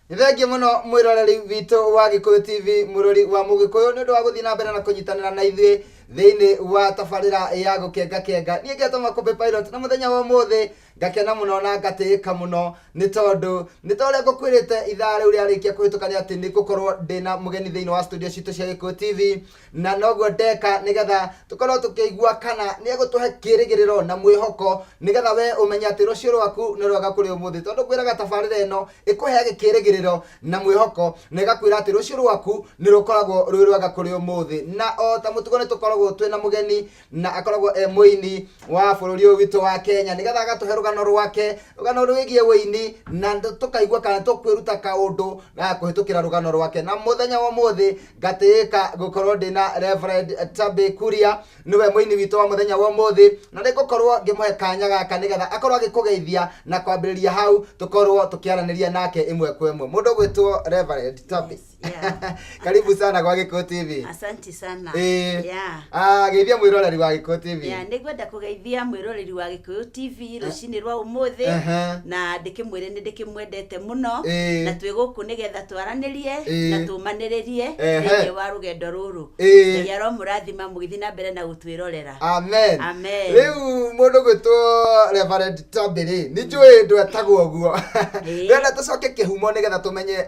Nĩ thengiũ mũno mwĩroreri witũ wa Gĩkũyũ TV, mũrori wa Mũgĩkũyũ, nĩ ũndũ wa gũthiĩ na mbere na kũnyitanĩra na ithuĩ thĩinĩ wa tabarĩra ya Gũkenga Kenga. Niĩ ngetwo Makũmbĩ Pilot, na mũthenya wa ũmũthĩ ngakena mũno na ngatĩĩka mũno nĩ tondũ nĩ ta ũrĩa ngũkwĩrĩte ithaa rĩu rĩarĩkia kũhĩtũka nĩ atĩ nĩ ngũkorwo ndĩna mũgeni thĩinĩ wa studio citũ cia Gĩkũyũ TV, na noguo ndeka nĩgetha tũkorwo tũkĩigua kana nĩ egũtũhe kĩrĩgĩrĩro na mwĩhoko nĩgetha we ũmenye atĩ rũciũ rwaku nĩ rwega kũrĩ ũmũthĩ, tondũ ngwĩraga tabarĩra ĩno ĩkũheage kĩrĩgĩrĩro na mwĩhoko na ĩgakwĩra atĩ rũciũ rwaku nĩ rũkoragwo rwĩ rwega kũrĩ ũmũthĩ. Na o ta mũtugo nĩ tũkoragwo twĩna mũgeni na akoragwo e mũini wa bũrũri ũyũ witũ wa Kenya, nĩgetha agatũhe rũgano rwake, rũgano rwĩgiĩ ũini, na tũkaigua kana tũkwĩruta kaũndũ na kũhĩtũkĩra rũgano rwake. Na mũthenya wa ũmũthĩ ngatĩĩka gũkorwo ndĩna Reverend Tabby Kuria, nĩwe mũini witũ wa mũthenya wa ũmũthĩ, na nĩngũkorwo ngĩmũhe kanya gaka nĩgetha akorwo agĩkũgeithia na kwambĩrĩria hau tũkorwo tũkĩaranĩria nake ĩmwe kwa ĩmwe. Mũndũ ũgwĩtwo Reverend Tabby. Yes, yeah. Karibu sana gwa Gĩkũyũ TV. Asante sana. Ĩĩ. Yeah. Ah, geithia mwĩroreri wa Gĩkũyũ TV. Yeah, nĩ ngwenda kũgeithia mwĩroreri wa Gĩkũyũ TV rũcinĩ rwa ũmũthĩ na ndĩkĩmwĩre nĩ ndĩkĩmwendete mũno na twĩ gũkũ nĩgetha twaranĩrie na tũmanĩrĩrie thĩinĩ wa rũgendo rũrũ. Ngai aromũrathima mũgĩthiĩ na mbere na gũtwĩrorera. Amen. Amen. Rĩu mũndũ gwĩtwo Reverend Tabby rĩ, nĩ njũĩ ndwetagwo ũguo. Ndĩrenda tũcoke kĩhumo nĩgetha tũmenye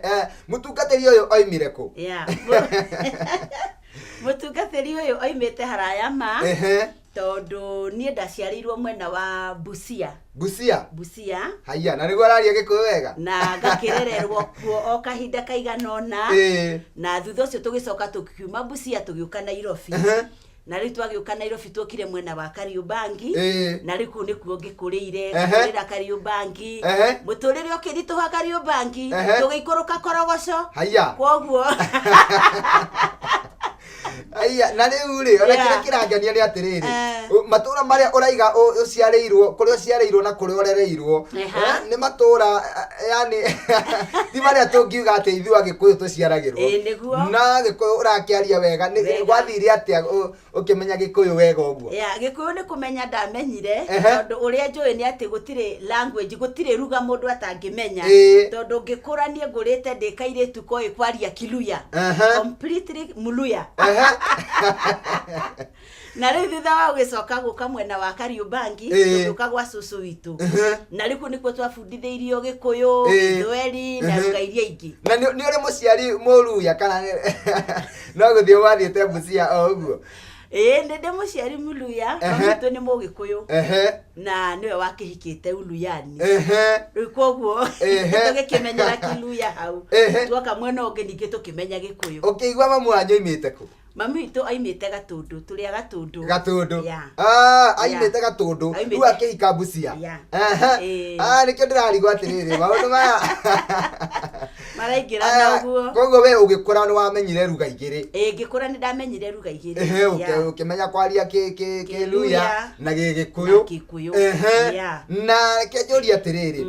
mũtungatĩri ũyũ oimire kũ? Yeah. Mũtungatĩri ũyũ oimĩte haraya ma, tondũ niĩ ndaciarĩirwo mwena wa Busia. Busia? Busia. Haiya, na nĩguo araria Gĩkũyũ wega? Na ngakĩrererwo kuo o kahinda kaigana ũna. Na thutha ũcio tũgĩcoka tũkiuma Busia tũgĩũka Nairobi. Na rĩu twagĩũka Nairobi tuokire mwena wa Kariobangi. Na rĩu kũu nĩkuo ngĩkũrĩire, ngakũrĩra Kariobangi. Mũtũrĩre ũkĩritũha Kariobangi, tũgĩikũrũka Korogoco. Haiya. Kwoguo Haiya, na rĩu rĩ, ona kĩrĩa kĩrangenia nĩ atĩrĩrĩ, matũra marĩa ũraiga ũciarĩirwo, kũrĩa ũciarĩirwo na kũrĩa ũrereirwo, nĩ matũra, yani ti marĩa tũngiuga atĩ ithuĩ Agĩkũyũ tũciaragĩrwo. Ĩĩ, nĩguo. Na Gĩkũyũ ũrakĩaria wega, Wega. gwathire atĩa ũkĩmenya Gĩkũyũ wega ũguo? Yeah, Gĩkũyũ nĩ kũmenya ndamenyire, tondũ ũrĩa njũĩ nĩ atĩ gũtirĩ language, gũtirĩ ruga mũndũ atangĩmenya. Tondũ ngĩkũra niĩ ngũrĩte ndĩ kairĩtu koĩ kwaria Kiluya. Completely Muluya. Na rĩu thutha wa gũgĩcoka gũka mwena wa Kariobangi, tũgĩũka gwa cũcũ witũ. Na rĩu kũu nĩkuo twabundithĩirio Gĩkũyũ, Gĩthweri na ruga iria ingĩ. Na nĩ ũrĩ mũciari Mũluya kana no gũthiĩ wathiĩte Busia o ũguo? Ĩĩ, nĩ ndĩ mũciari Mũluya, mami witũ nĩ Mũgĩkũyũ. Na nĩwe wakĩhikĩte Uluyani. Rĩu koguo tũgĩkĩmenyera Kiluya hau. Tuoka mwena ũngĩ ningĩ tũkĩmenya Gĩkũyũ. Ũkĩigua mamu wanyu oimĩte kũ? Mami witũ aimĩte Gatũndũ, tũrĩ a Gatũndũ. Gatũndũ. Yeah. Ah, aimĩte Gatũndũ. Aimĩte. Rĩu akĩhika Busia. Yeah. Aha. Ah, nĩkĩo ndĩrarigwo atĩrĩrĩ, maũndũ maya. Maraingĩra na Ah, ũguo. Koguo we ũgĩkũra nĩ wamenyire ruga igĩrĩ. Ĩĩ, ngĩkũra nĩ ndamenyire ruga igĩrĩ. Ehe, ũkĩmenya kwaria Kĩluya Kĩluya na Gĩgĩkũyũ. Na Gĩkũyũ. Yeah. Na reke njũrie atĩrĩrĩ,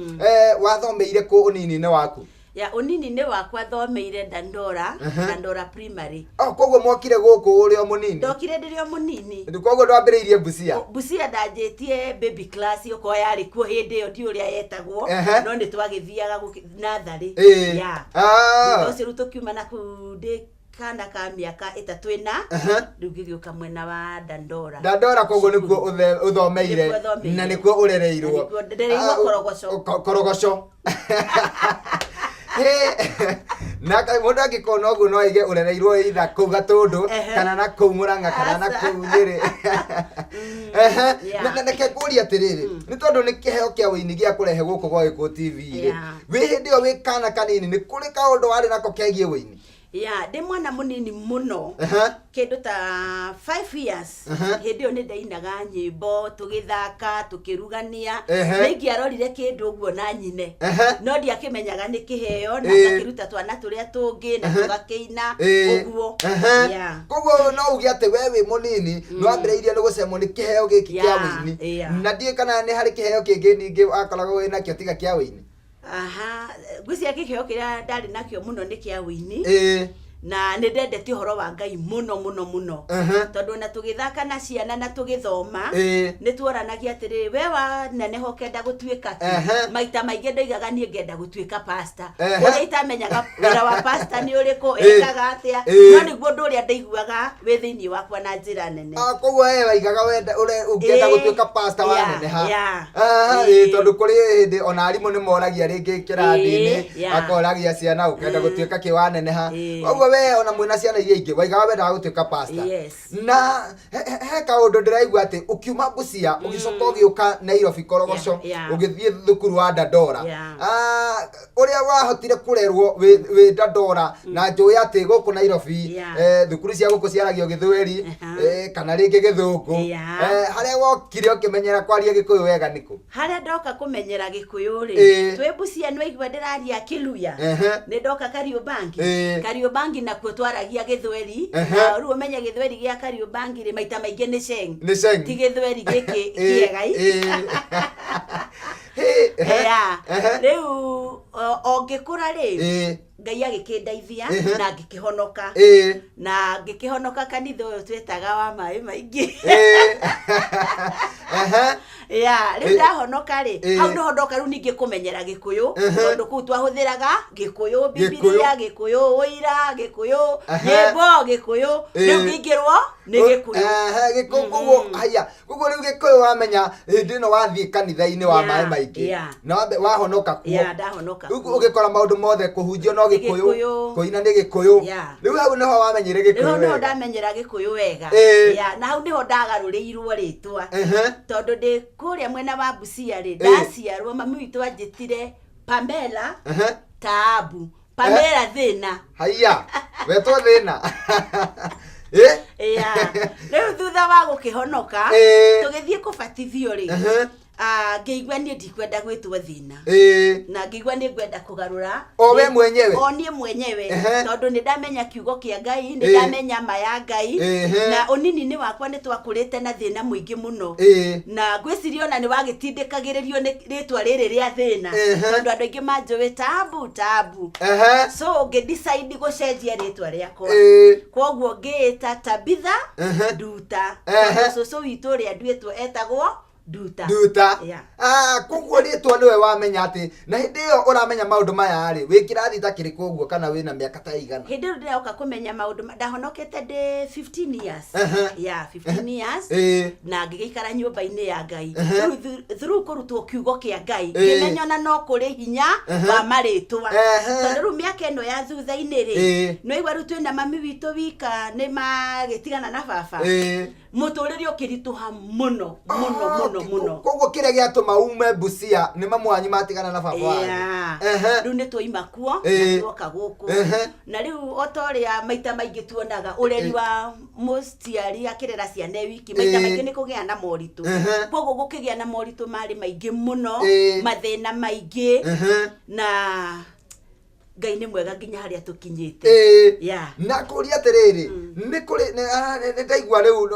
wathomeire kũ ũnini-inĩ waku? Ya, ũnini-inĩ wakwa thomeire Dandora, Dandora Primary. Oh, koguo mwokire gũkũ ũrĩ o mũnini? Ndokire ndĩrĩ o mũnini. Koguo ndwambĩrĩirie Busia? Busia ndanjĩtie baby class, okorwo yarĩ kuo hĩndĩ ĩyo ndiũĩ ũrĩa yetagwo, no nĩ twagĩthiaga natharĩ. Ya. Thutha ũcio rĩu tũkiuma na kũu ndĩ kana ka mĩaka 3 ĩna, rĩu ngĩgĩũka mwena wa Dandora. Dandora koguo nĩkuo ũthomeire Nĩkuo thomeire. na nĩkuo ũrereirwo. Na nĩkuo ndereirwo Korogoco. Korogoco. Na mũndũ angĩkona ũguo no aige ũrereirwo either kũu Gatũndũ, kana na kũu Mũrang'a, kana na Aca. kũu Nyĩrĩ. Yeah. Na reke ngũrie atĩrĩrĩ, nĩ tondũ nĩ kĩheo kĩa ũini gĩa kũrehe gũkũ gwa Gĩkũyũ TV rĩ, wĩ hĩndĩ ĩyo wĩ kana kanini nĩ kũrĩ kaũndũ warĩ nako kegiĩ ũini? Ya, ndĩ mwana mũnini mũno, kĩndũ ta 5 years, hĩndĩ ĩyo nĩ ndainaga nyĩmbo, tũgĩthaka, tũkĩrugania. Nĩ ingĩarorire kĩndũ ũguo na nyine, no ndiakĩmenyaga nĩ kĩheo, na ngakĩruta twana tũrĩa tũngĩ na tũgakĩina ũguo. Yeah. Koguo no uge atĩ we wĩ mũnini nĩ wambĩrĩirie nĩ gũcemwo nĩ kĩheo gĩkĩ kĩa ũini. Na ndiũĩ kana nĩ harĩ kĩheo kĩngĩ ningĩ wakoragwo wĩ nakĩo tiga kĩa ũini. Aha, ngwĩciria kĩheo kĩrĩa ndarĩ nakĩo mũno nĩ kĩa ũini. Na nĩ ndendete ũhoro wa Ngai mũno mũno mũno, tondũ ona tũgĩthaka na ciana na tũgĩthoma, nĩ tuoranagia atĩrĩrĩ, we waneneha ũkenda gũtuĩka kĩ? Maita maingĩ ndoigaga niĩ ngenda gũtuĩka pastor, ũrĩa itamenyaga wĩra wa pastor nĩ ũrĩkũ, ĩkaga atĩa, no nĩguo ũndũ ũrĩa ndaiguaga wĩ thĩinĩ wakwa na njĩra nene. Ah, koguo we waigaga wenda ũngĩenda gũtuĩka pastor waneneha? Yeah. Ah, tondũ kũrĩ hĩndĩ ona arimũ nĩ moragia rĩngĩ kĩrathi-inĩ, akoragia ciana ũkenda gũtuĩka kĩ waneneha. Koguo we ona mwĩna ciana iria ingĩ waigaga wendaga gũtuĩka pastor. Yes. Na he kaũndũ ndĩraigua atĩ ũkiuma Busia ũgĩcoka ũgĩũka Nairobi Korogoco, ũgĩthiĩ thukuru wa Dandora. Ah, ũrĩa wahotire kũrerwo wĩ Dandora, na njũĩ atĩ gũkũ Nairobi thukuru cia gũkũ ciaragio Gĩthweri, kana rĩngĩ Gĩthũngũ. Harĩa wokire ũkĩmenyera kwaria Gĩkũyũ wega nĩkũ? Harĩa ndoka kũmenyera Gĩkũyũ rĩ, twĩ Busia nĩ waigua ndĩraria Kĩluya. Nĩ ndoka Kariobangi. Kariobangi nakuo twaragia Gĩthweri. Na rĩu ũmenye Gĩthweri gĩa Kariobangi rĩ, maita maingĩ nĩ Sheng. Nĩ Sheng. Ti Gĩthweri gĩkĩ kĩega i. Yeah. Rĩu o ngĩkũra rĩ, Ngai agĩkĩndeithia na ngĩkĩhonoka. Na ngĩkĩhonoka kanitha ũyũ twetaga wa maĩ maingĩ. Ya rĩu ndahonoka rĩ, hau nĩho ndoka rĩu ningĩ kũmenyera Gĩkũyũ, tondũ kũu twahũthĩraga Gĩkũyũ, Bibilia Gĩkũyũ, ũira Gĩkũyũ, nyĩmbo Gĩkũyũ. Rĩu ngĩingĩrwo nĩ Gĩkũyũ. Gĩkũyũ koguo haya, koguo rĩu Gĩkũyũ wamenya hĩndĩ ĩno wathiĩ kanitha-inĩ wa maĩ maingĩ, na wahonoka kuo. Yeah, ndahonoka Rĩu kuo. ũgĩkora maũndũ mothe kũhunjio no Gĩkũyũ, Gĩkũyũ. kũina nĩ Gĩkũyũ. Rĩu hau nĩho wamenyire Rĩu Gĩkũyũ hau nĩho wega. ndamenyera Gĩkũyũ wega. Yeah, na hau nĩho ndagarũrĩirwo rĩtwa, tondũ ndĩ kũrĩa mwena wa Busia rĩ, ndaciarwo mami witũ anjĩtire Pamela Taabu, Pamela Thĩna. Haiya, wetwo Thĩna. Eh? Yeah. Rĩu thutha wa gũkĩhonoka, tũgĩthiĩ kũbatithio rĩ, ah, ngĩigua niĩ ndikwenda gwĩtwo Thĩna, na ngĩigua nĩ ngwenda kũgarũra. O we mwenyewe? O niĩ mwenyewe, tondũ nĩ ndamenya kiugo kĩa Ngai, nĩ ndamenya ma ya Ngai. Na ũnini-inĩ wakwa nĩ twakũrĩte na thĩna mũingĩ mũno, na ngwĩciria ona nĩ wagĩtindĩkagĩrĩrio nĩ rĩtwa rĩrĩ rĩa Thĩna, tondũ andũ aingĩ manjũĩ Tabu, Tabu. So ngĩ decide gũcenjia rĩtwa rĩakwa. Koguo ngĩĩta Tabitha Nduta, tondũ cũcũ witũ ũrĩa nduĩtwo etagwo Nduta. Nduta. Yeah. Ah, koguo rĩtwa nĩwe wamenya atĩ na hĩndĩ ĩyo ũramenya maũndũ maya rĩ, wĩ kĩrathi ta kĩrĩkũ ũguo, kana wĩna mĩaka ta ĩigana? Hĩndĩ ĩyo ndĩroka kũmenya maũndũ ndahonokete ndĩ 15 years. Yeah, 15 years. Na ngĩgĩikara nyũmba-inĩ ya Ngai. Rĩu through kũrutwo kiugo kĩa Ngai, ngĩmenya ona no kũrĩ hinya wa marĩtwa, tondũ rĩu mĩaka ĩno ya thutha-inĩ rĩ, nĩwaigua rĩu twĩna mami witũ wika, nĩ magĩtigana na baba, mũtũrĩre ũkĩritũha mũno mũno mũno mũno. Koguo kĩrĩa gĩatũma ume Busia nĩ mamu wanyu matigana na baba wanyu? Yeah. Rĩu nĩ twaima kuo na tuoka gũkũ. Na rĩu o ta ũrĩa maita maingĩ tuonaga ũreri wa mũciari akĩrera ciana e wiki, maita maingĩ nĩ kũgĩa na moritũ. Koguo gũkĩgĩa na moritũ marĩ maingĩ mũno, mathĩna maingĩ, na Ngai nĩ mwega nginya harĩa tũkinyĩte. Yeah. Na kũria atĩrĩrĩ, nĩ kũrĩ nĩ ndaigua rĩu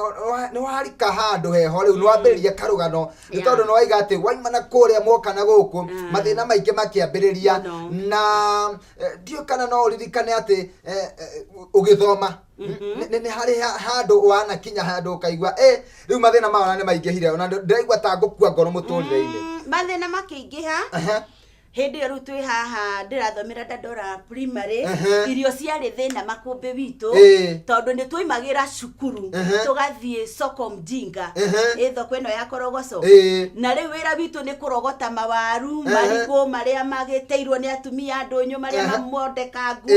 nĩ warika handũ heho, rĩu nĩ wambĩrĩria karũgano, nĩ tondũ nĩ waiga atĩ waima na kũrĩa mwoka na gũkũ, mathĩna maingĩ makĩambĩrĩria. Mũno. Na ndiũĩ kana no ũririkane atĩ ũgĩthoma nĩ harĩ handũ wanakinya handũ ũkaigua rĩu mathĩna maya ona nĩ maingĩhire, ona ndĩraigua ta ngũkua ngoro mũtũrĩre-inĩ? Mathĩna makĩingĩha. Hĩndĩ ĩyo rĩu twĩ haha ndĩrathomera Dandora Primary, irio ciarĩ thĩna makũmbĩ witũ, tondũ nĩ twoimagĩra cukuru, tũgathiĩ soko mjinga, ĩ thoko ĩno ya Korogoco. Na rĩu wĩra witũ nĩ kũrogota mawaru, marigũ marĩa magĩteirwo nĩ atumia a ndũnyũ, marĩa mamondekangu,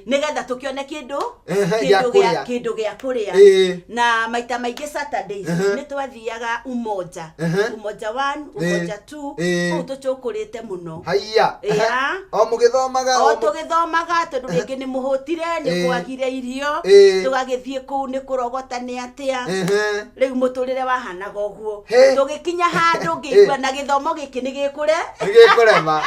nĩgetha tũkĩone kĩndũ gĩa kĩndũ gĩa kũrĩa. Kĩndũ gĩa kũrĩa. Na maita maingĩ Saturdays nĩ twathiaga Umoja, Umoja 1, Umoja 2, kũu tũcũkũrĩte mũno. Haiya. Yeah. O mũgĩthomaga? O tũgĩthomaga, tondũ rĩngĩ nĩ mũhũtire, nĩ kwagire irio, tũgagĩthiĩ kũu nĩ kũrogota nĩ atĩa. Rĩu mũtũrĩre wahanaga ũguo. Tũgĩkinya handũ ngĩigua na gĩthomo gĩkĩ nĩ gĩkũre Nĩ gĩkũrema.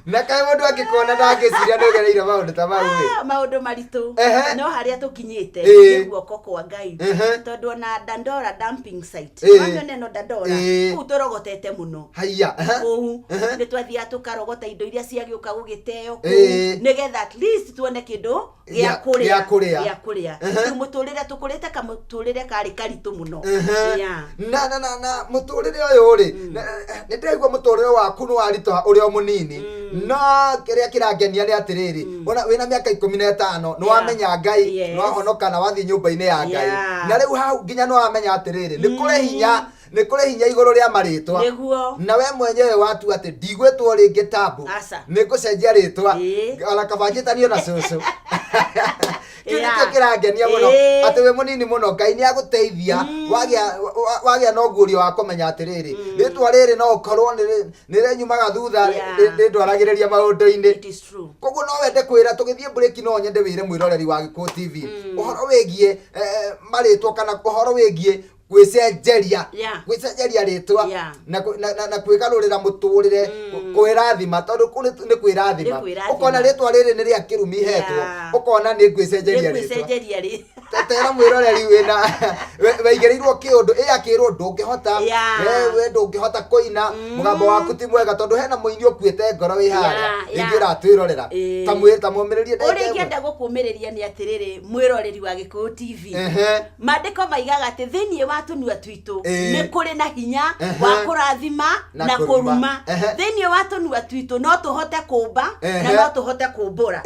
Na kaĩ mũndũ angĩkuona ndangĩciria nĩ ũgereire maũndũ ta mau ĩ. Ah, maũndũ maritũ. No harĩa tũkinyĩte nĩ guoko kwa Ngai, tondũ ona Dandora dumping site, wamĩona ĩno Dandora, kũu tũrogotete mũno. Haiya. Kũu nĩ twathiaga tũkarogota indo iria ciagĩũka gũgĩteo kũu, nĩgetha at least tuone kĩndũ gĩa kũrĩa. Gĩa kũrĩa. Gĩa kũrĩa. Rĩu mũtũrĩre tũkũrĩte kamũtũrĩre karĩ karitũ mũno. Yeah. Na mũtũrĩre ũyũ rĩ, nĩ ndĩraigua mũtũrĩre waku nĩ waritũha ũrĩ o mũnini, no kĩrĩa kĩrangenia nĩ atĩrĩrĩ, ona wĩna mĩaka 15 nĩ wamenya Ngai, nĩ wahonoka na wathiĩ nyũmba-inĩ ya Ngai. Na rĩu hau nginya nĩ wamenya atĩrĩrĩ, nĩ kũrĩ hinya, nĩ kũrĩ hinya igũrũ rĩa marĩtwa. Na we mwenyewe watua atĩ ndigwĩtwo rĩngĩ Tabu, Aca. nĩ ngũcenjia rĩtwa, ona kaba njĩtanio na cũcũ. Kĩu nĩkĩo kĩrangenia mũno, atĩ wĩ mũnini mũno Ngai nĩ agũteithia, wagĩa na ũguũrio wa kũmenya atĩrĩrĩ, rĩtwa rĩrĩ no ũkorwo nĩ rĩnyumaga thutha, rĩndwaragĩrĩria maũndũ-inĩ. It is true. Koguo no wende kwĩra, tũgĩthiĩ break, no nyende wĩre mwĩroreri wa Gĩkũyũ TV ũhoro wĩgiĩ marĩtwa, kana ũhoro wĩgiĩ gwĩcenjeria gwĩcenjeria rĩtwa na kwĩgarũrĩra mũtũrĩre, kwĩrathima, tondũ kũu nĩ kwĩrathima. Nĩ kwĩrathima. Ũkona rĩtwa rĩrĩ nĩ rĩa kĩrumi hetwo, ũkona nĩ ngwĩcenjeria rĩtwa. Nĩngwĩcenjeria rĩ. Tera mwĩroreri wĩna waigĩrĩirwo kĩũndũ ĩ akĩrwo ndũngĩhota, we ndũngĩhota kũina, mũgambo waku ti mwega, tondũ hena mũini ũkuĩte ngoro wĩ harĩa, rĩngĩ ũratwĩrorera, ta mũmĩrĩrie ndagĩka Ũrĩa ĩmwe. Ingĩenda gũkũmĩrĩria nĩ atĩrĩrĩ, mwĩroreri wa Gĩkũyũ TV, maandĩko maigaga atĩ thĩinĩ wa tũnua twitũ nĩ kũrĩ na hinya wa kũrathima Na na kũruma. kũruma. Thĩinĩ wa tũnua twitũ no tũhote kũmba na no tũhote kũmbũra.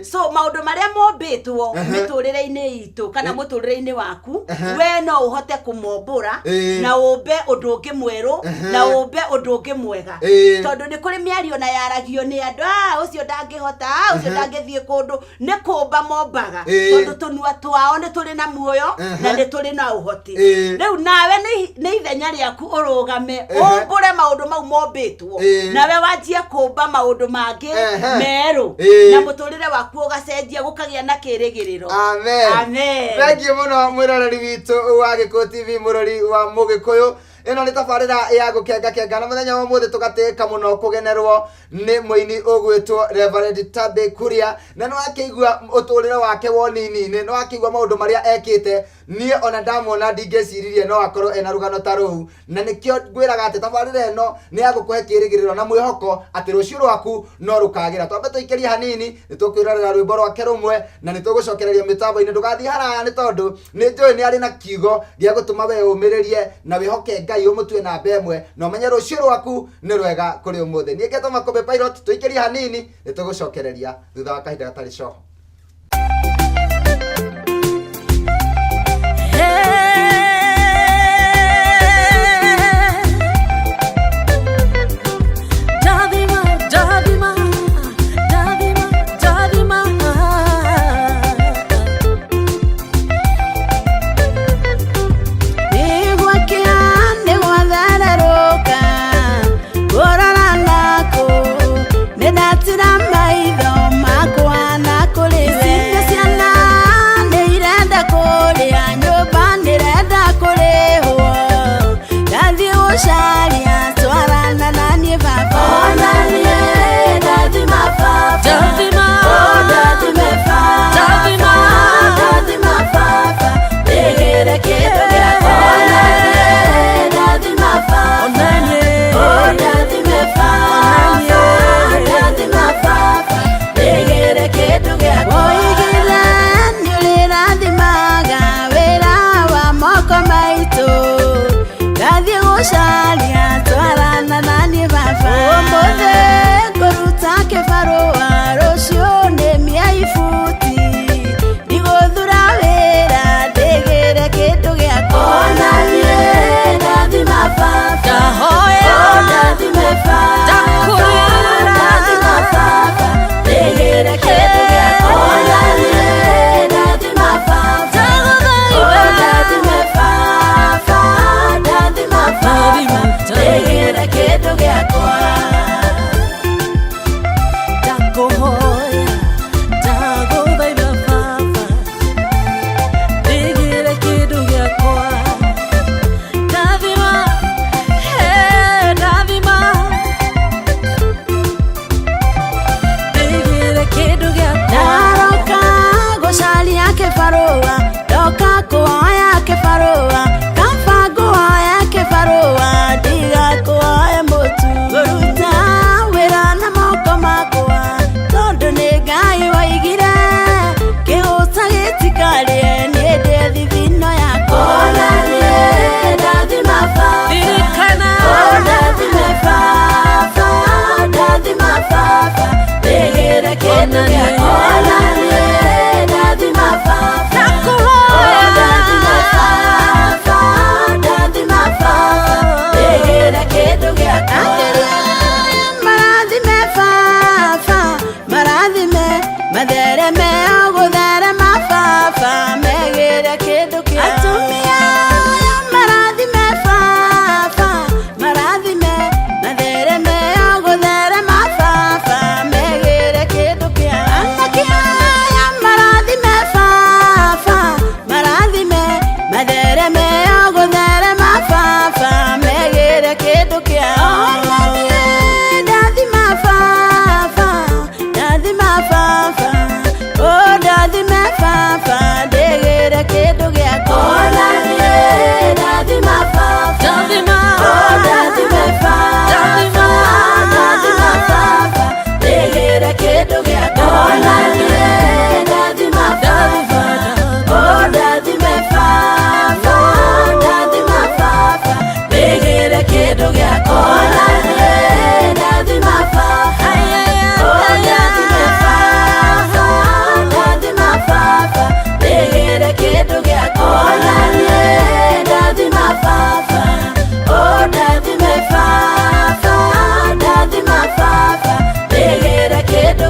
So maũndũ marĩa mombĩtwo mĩtũrĩre-inĩ itũ kana mũtũrĩre-inĩ waku, we no ũhote kũmombũra na ũmbe ũndũ ũngĩ mwerũ na ũmbe ũndũ ũngĩ mwega, tondũ nĩ kũrĩ mĩario na yaragio nĩ andũ, "Ah, ũcio ndangĩhota, ah, ũcio ndangĩthiĩ kũndũ." Nĩ kũmba mombaga, tondũ tũnua twao nĩ tũrĩ na muoyo na nĩ tũrĩ na ũhoti. Rĩu nawe nĩ ithenya rĩaku ũrũgame, ũmbũre maũndũ mau mombĩtwo, nawe wanjie kũmba maũndũ mangĩ merũ, na mũtũrĩre waku ũgacenjia, gũkagĩa na kĩrĩgĩrĩro. Amen. Amen. Thengiũ mũno mwĩroreri witũ wa Gĩkũyũ TV, mũrori wa Mũgĩkũyũ. Ĩno nĩ tabarĩra ya gũkenga kenga, na mũthenya wa ũmũthĩ tũgatĩka mũno kũgenerwo nĩ mũini ũgwĩtwo Reverend Tabe Kuria, na nĩ wakĩigua ũtũrĩre wake wonini-inĩ, nĩ wakĩigua maũndũ marĩa ekĩte. Niĩ ona ndamuona ndingĩciririe no akorwo ena rũgano ta rũu, na nĩkĩo ngwĩraga atĩ tabarĩra ĩno nĩ ya gũkũhe kĩrĩgĩrĩro na mwĩhoko atĩ rũciũ rwaku no rũkagĩra. Twambe tũikĩrie hanini, nĩ tũkwĩrorera rwĩmbo rwake rũmwe na nĩ tũgũcokereria mĩtambo-inĩ. Ndũgathiĩ haraya, nĩ tondũ nĩ njũĩ nĩ arĩ na kiugo gĩa gũtũma we ũmĩrĩrie na wĩhoke Ngai, ũmũtue namba ĩmwe na ũmenye rũciũ rwaku nĩ rwega kũrĩ ũmũthĩ. Niĩ ngetwo Makũmbĩ Pilot. Tũikĩrie hanini, nĩ tũgũcokereria thutha wa kahinda gatarĩ coho. Dathima, dathima, dathima, dathima. Nĩgwakĩa, nĩgwathererũka, kũrora naku nĩndatira maitho makwa na kũrĩ we. Ici ciana nĩ irenda kũrĩa, nyũmba nĩrenda kũrĩhwo, ndathiĩ gũcaria, twarana na niĩ baba. Ona niĩ ndathima baba. Dathima. Oh, ndathime baba. Dathima. Ndathima baba, ndigĩre kĩndũ gĩakwa. Ona niĩ ndathima baba. Onanie. Oh, ndathime baba, ndathima baba, ndigĩre kĩndũ gĩakwa. Oigire nĩũrĩrathimaga wĩra wa moko maitũ, ndathiĩ gũcaria, twarana na niĩ baba. Ũmũthĩ ngũruta kĩbarũa, rũciũ nĩmie ibuti, ndigũthura wĩra, ndigĩre kĩndũ gĩakwa. Ona niĩ ndathima baba. Ndahoya. Oh, ndathime baba. Ndakũrĩra. Ndathima baba, ndigĩre kĩndũ gĩakwa. Ona niĩ ndathima baba. Oh, ndathime baba, ndathima baba, ndigĩre kĩndũ gĩakwa. Ndakũhoya.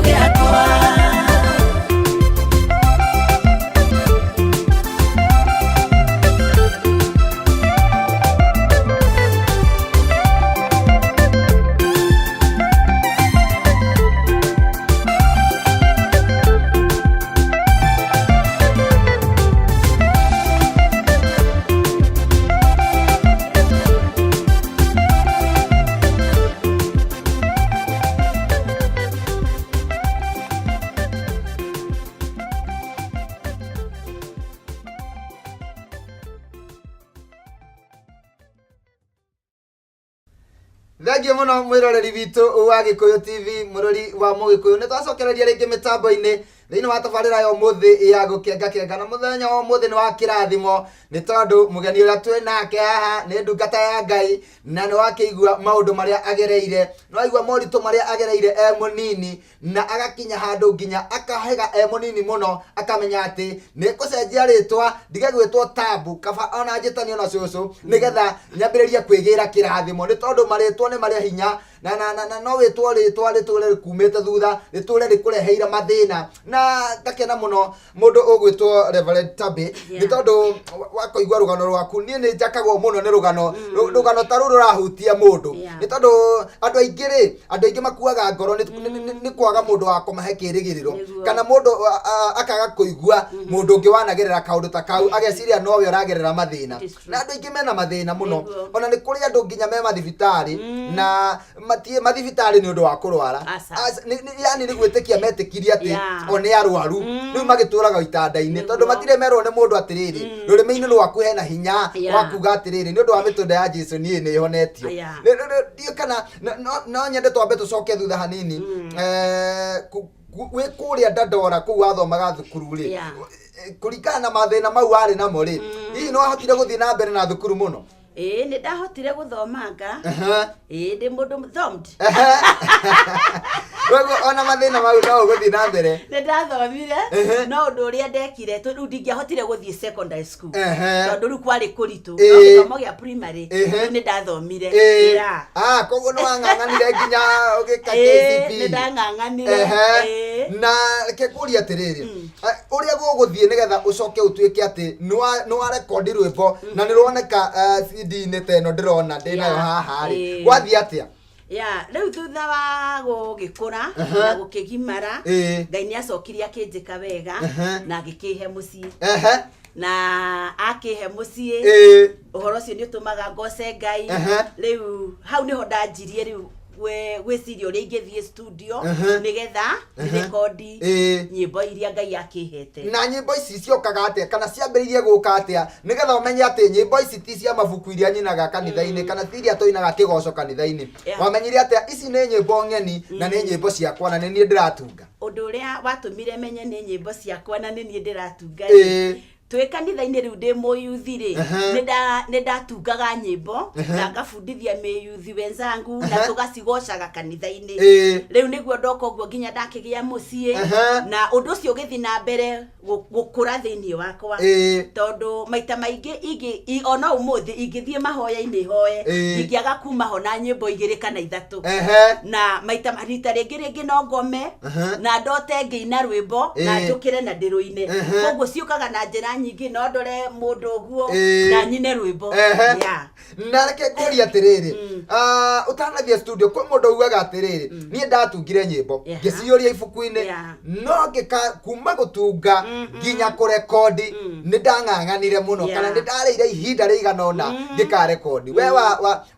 gĩakwa. Thengiũ mũno mwĩroreri witũ wa Gĩkũyũ TV, mũrori wa Mũgĩkũyũ. Nĩ twacokereria rĩngĩ mĩtambo-inĩ thĩinĩ wa tabarĩra ya ũmũthĩ ya gũkenga kenga, na mũthenya wa ũmũthĩ nĩ wa kĩrathimo nĩ tondũ mũgeni ũrĩa twĩ nake haha nĩ ndungata ya Ngai, na nĩ wakĩigua maũndũ marĩa agereire, nĩ waigua moritũ marĩa agereire e mũnini, na agakinya handũ nginya akahega e mũnini mũno, akamenya atĩ nĩ ngũcenjia rĩtwa ndige gwĩtwo Tabu, kaba ona njĩtanio na cũcũ, nĩgetha nyambĩrĩrie kwĩgĩra kĩrathimo, nĩ tondũ marĩtwa nĩ marĩ hinya, na no wĩtwo rĩtwa rĩtũre rĩkumĩte thutha, rĩtũre rĩkũreheire mathĩna. Na ngakena mũno mũndũ ũgwĩtwo Reverend Tabi, nĩ tondũ wakũigua rũgano rwaku, niĩ nĩ njakagwo mũno nĩ rũgano rũgano ta rũrũ rũrahutia mũndũ, nĩ tondũ andũ aingĩ rĩ, andũ aingĩ makuaga ngoro nĩ kwaga mũndũ wa kũmahe kĩrĩgĩrĩro, kana mũndũ akaga kũigua mũndũ ũngĩ wanagerera kaũndũ ta kau, ageciria nowe ũragerera mathĩna. It is true. Na andũ aingĩ mena mathĩna mũno. Ona nĩ kũrĩ andũ nginya me mathibitarĩ, na matie mathibitarĩ nĩ ũndũ wa kũrwara. Aca. Yani nĩ gwĩtĩkia metĩkirie atĩ o nĩ arwaru, rĩu magĩtũraga itanda-inĩ tondũ matirĩ merwo nĩ mũndũ atĩrĩrĩ, rũrĩmĩ-inĩ rwaku hena hinya wa kuga atĩrĩrĩ, nĩ ũndũ wa mĩtũnda ya Jesu niĩ nĩ honetio. Ndiũĩ kana no nyende twambe tũcoke thutha hanini. Wĩ kũrĩa Dandora kũu wathomaga thukuru rĩ, kũringana na mathĩna mau warĩ namo rĩ, hihi nĩ wahotire gũthiĩ na mbere na thukuru mũno? Ĩĩ, nĩ ndahotire gũthomanga. Ĩĩ, ndĩ mũndũ thomed. Koguo ona mathĩna mau no ũgũthiĩ na mbere? Nĩ ndathomire, no ũndũ ũrĩa ndekire, rĩu ndingĩahotire gũthiĩ secondary school tondũ rĩu kwarĩ kũritũ, no gĩthomo gĩa primary rĩu nĩ ndathomire. Yeah. Ah, koguo nĩ wang'ang'anire nginya ũgĩka Ĩĩ, KCPE. nĩ ndang'ang'anire. Na reke ngũrie atĩrĩrĩ, ũrĩa gũgũthiĩ nĩgetha ũcoke ũtuĩke atĩ nĩ wa rekondi rwĩmbo na nĩ ruoneka CD-inĩ ta ĩno ndĩrona ndĩ nayo haha rĩ, gwathiĩ atĩa? Ya, rĩu thutha wa gũgĩkũra na gũkĩgimara, Ngai nĩ acokire akĩnjĩka wega na agĩkĩhe mũciĩ. Na akĩhe mũciĩ, ũhoro ũcio nĩ ũtũmaga ngoce Ngai. Rĩu hau nĩho ndanjirie rĩu gwĩciria ũrĩa ingĩthiĩ studio nĩgetha rekondi nyĩmbo iria Ngai akĩhete. Na nyĩmbo ici ciokaga atĩa, kana ciambĩrĩirie gũka atĩa, nĩgetha ũmenye atĩ nyĩmbo ici ti cia mabuku iria nyinaga kanitha-inĩ, kana ti iria tũinaga kĩgoco kanitha-inĩ? Wamenyire atĩa ici nĩ nyĩmbo ng'eni na nĩ nyĩmbo ciakwa na nĩ niĩ ndĩratunga? Ũndũ ũrĩa watũmire menye nĩ nyĩmbo ciakwa na nĩ niĩ ndĩratunga rĩ, twĩ kanitha-inĩ rĩu ndĩ mũyuthi rĩ, nĩ ndatungaga nyĩmbo na ngabundithia mĩyuthi wenzangu na tũgacigocaga kanitha-inĩ. Rĩu nĩguo ndoka ũguo nginya ndakĩgĩa mũciĩ, na ũndũ ũcio ũgĩthiĩ na mbere gũkũra thĩinĩ wakwa, tondũ maita maingĩ ona ũmũthĩ ingĩthiĩ mahoya-inĩ hoe, ingĩaga kuma ho na nyĩmbo 2 kana 3. Na maita rita rĩngĩ rĩngĩ no ngome na ndote ngĩina rwĩmbo na njũkĩre na ndĩrũine. Koguo ciũkaga na njĩra nyingĩ, no ndore mũndũ ũguo na nyine rwĩmbo. Na reke ngũrie atĩrĩrĩ, ũtanathiĩ studio, kwĩ mũndũ ugaga atĩrĩrĩ, niĩ ndatungire nyĩmbo ngĩciyũria ibuku-inĩ, no ngĩka kuma gũtunga nginya kũrekondi nĩ ndang'ang'anire mũno, kana nĩ ndarĩire ihinda rĩigana ũna ngĩkarekondi. We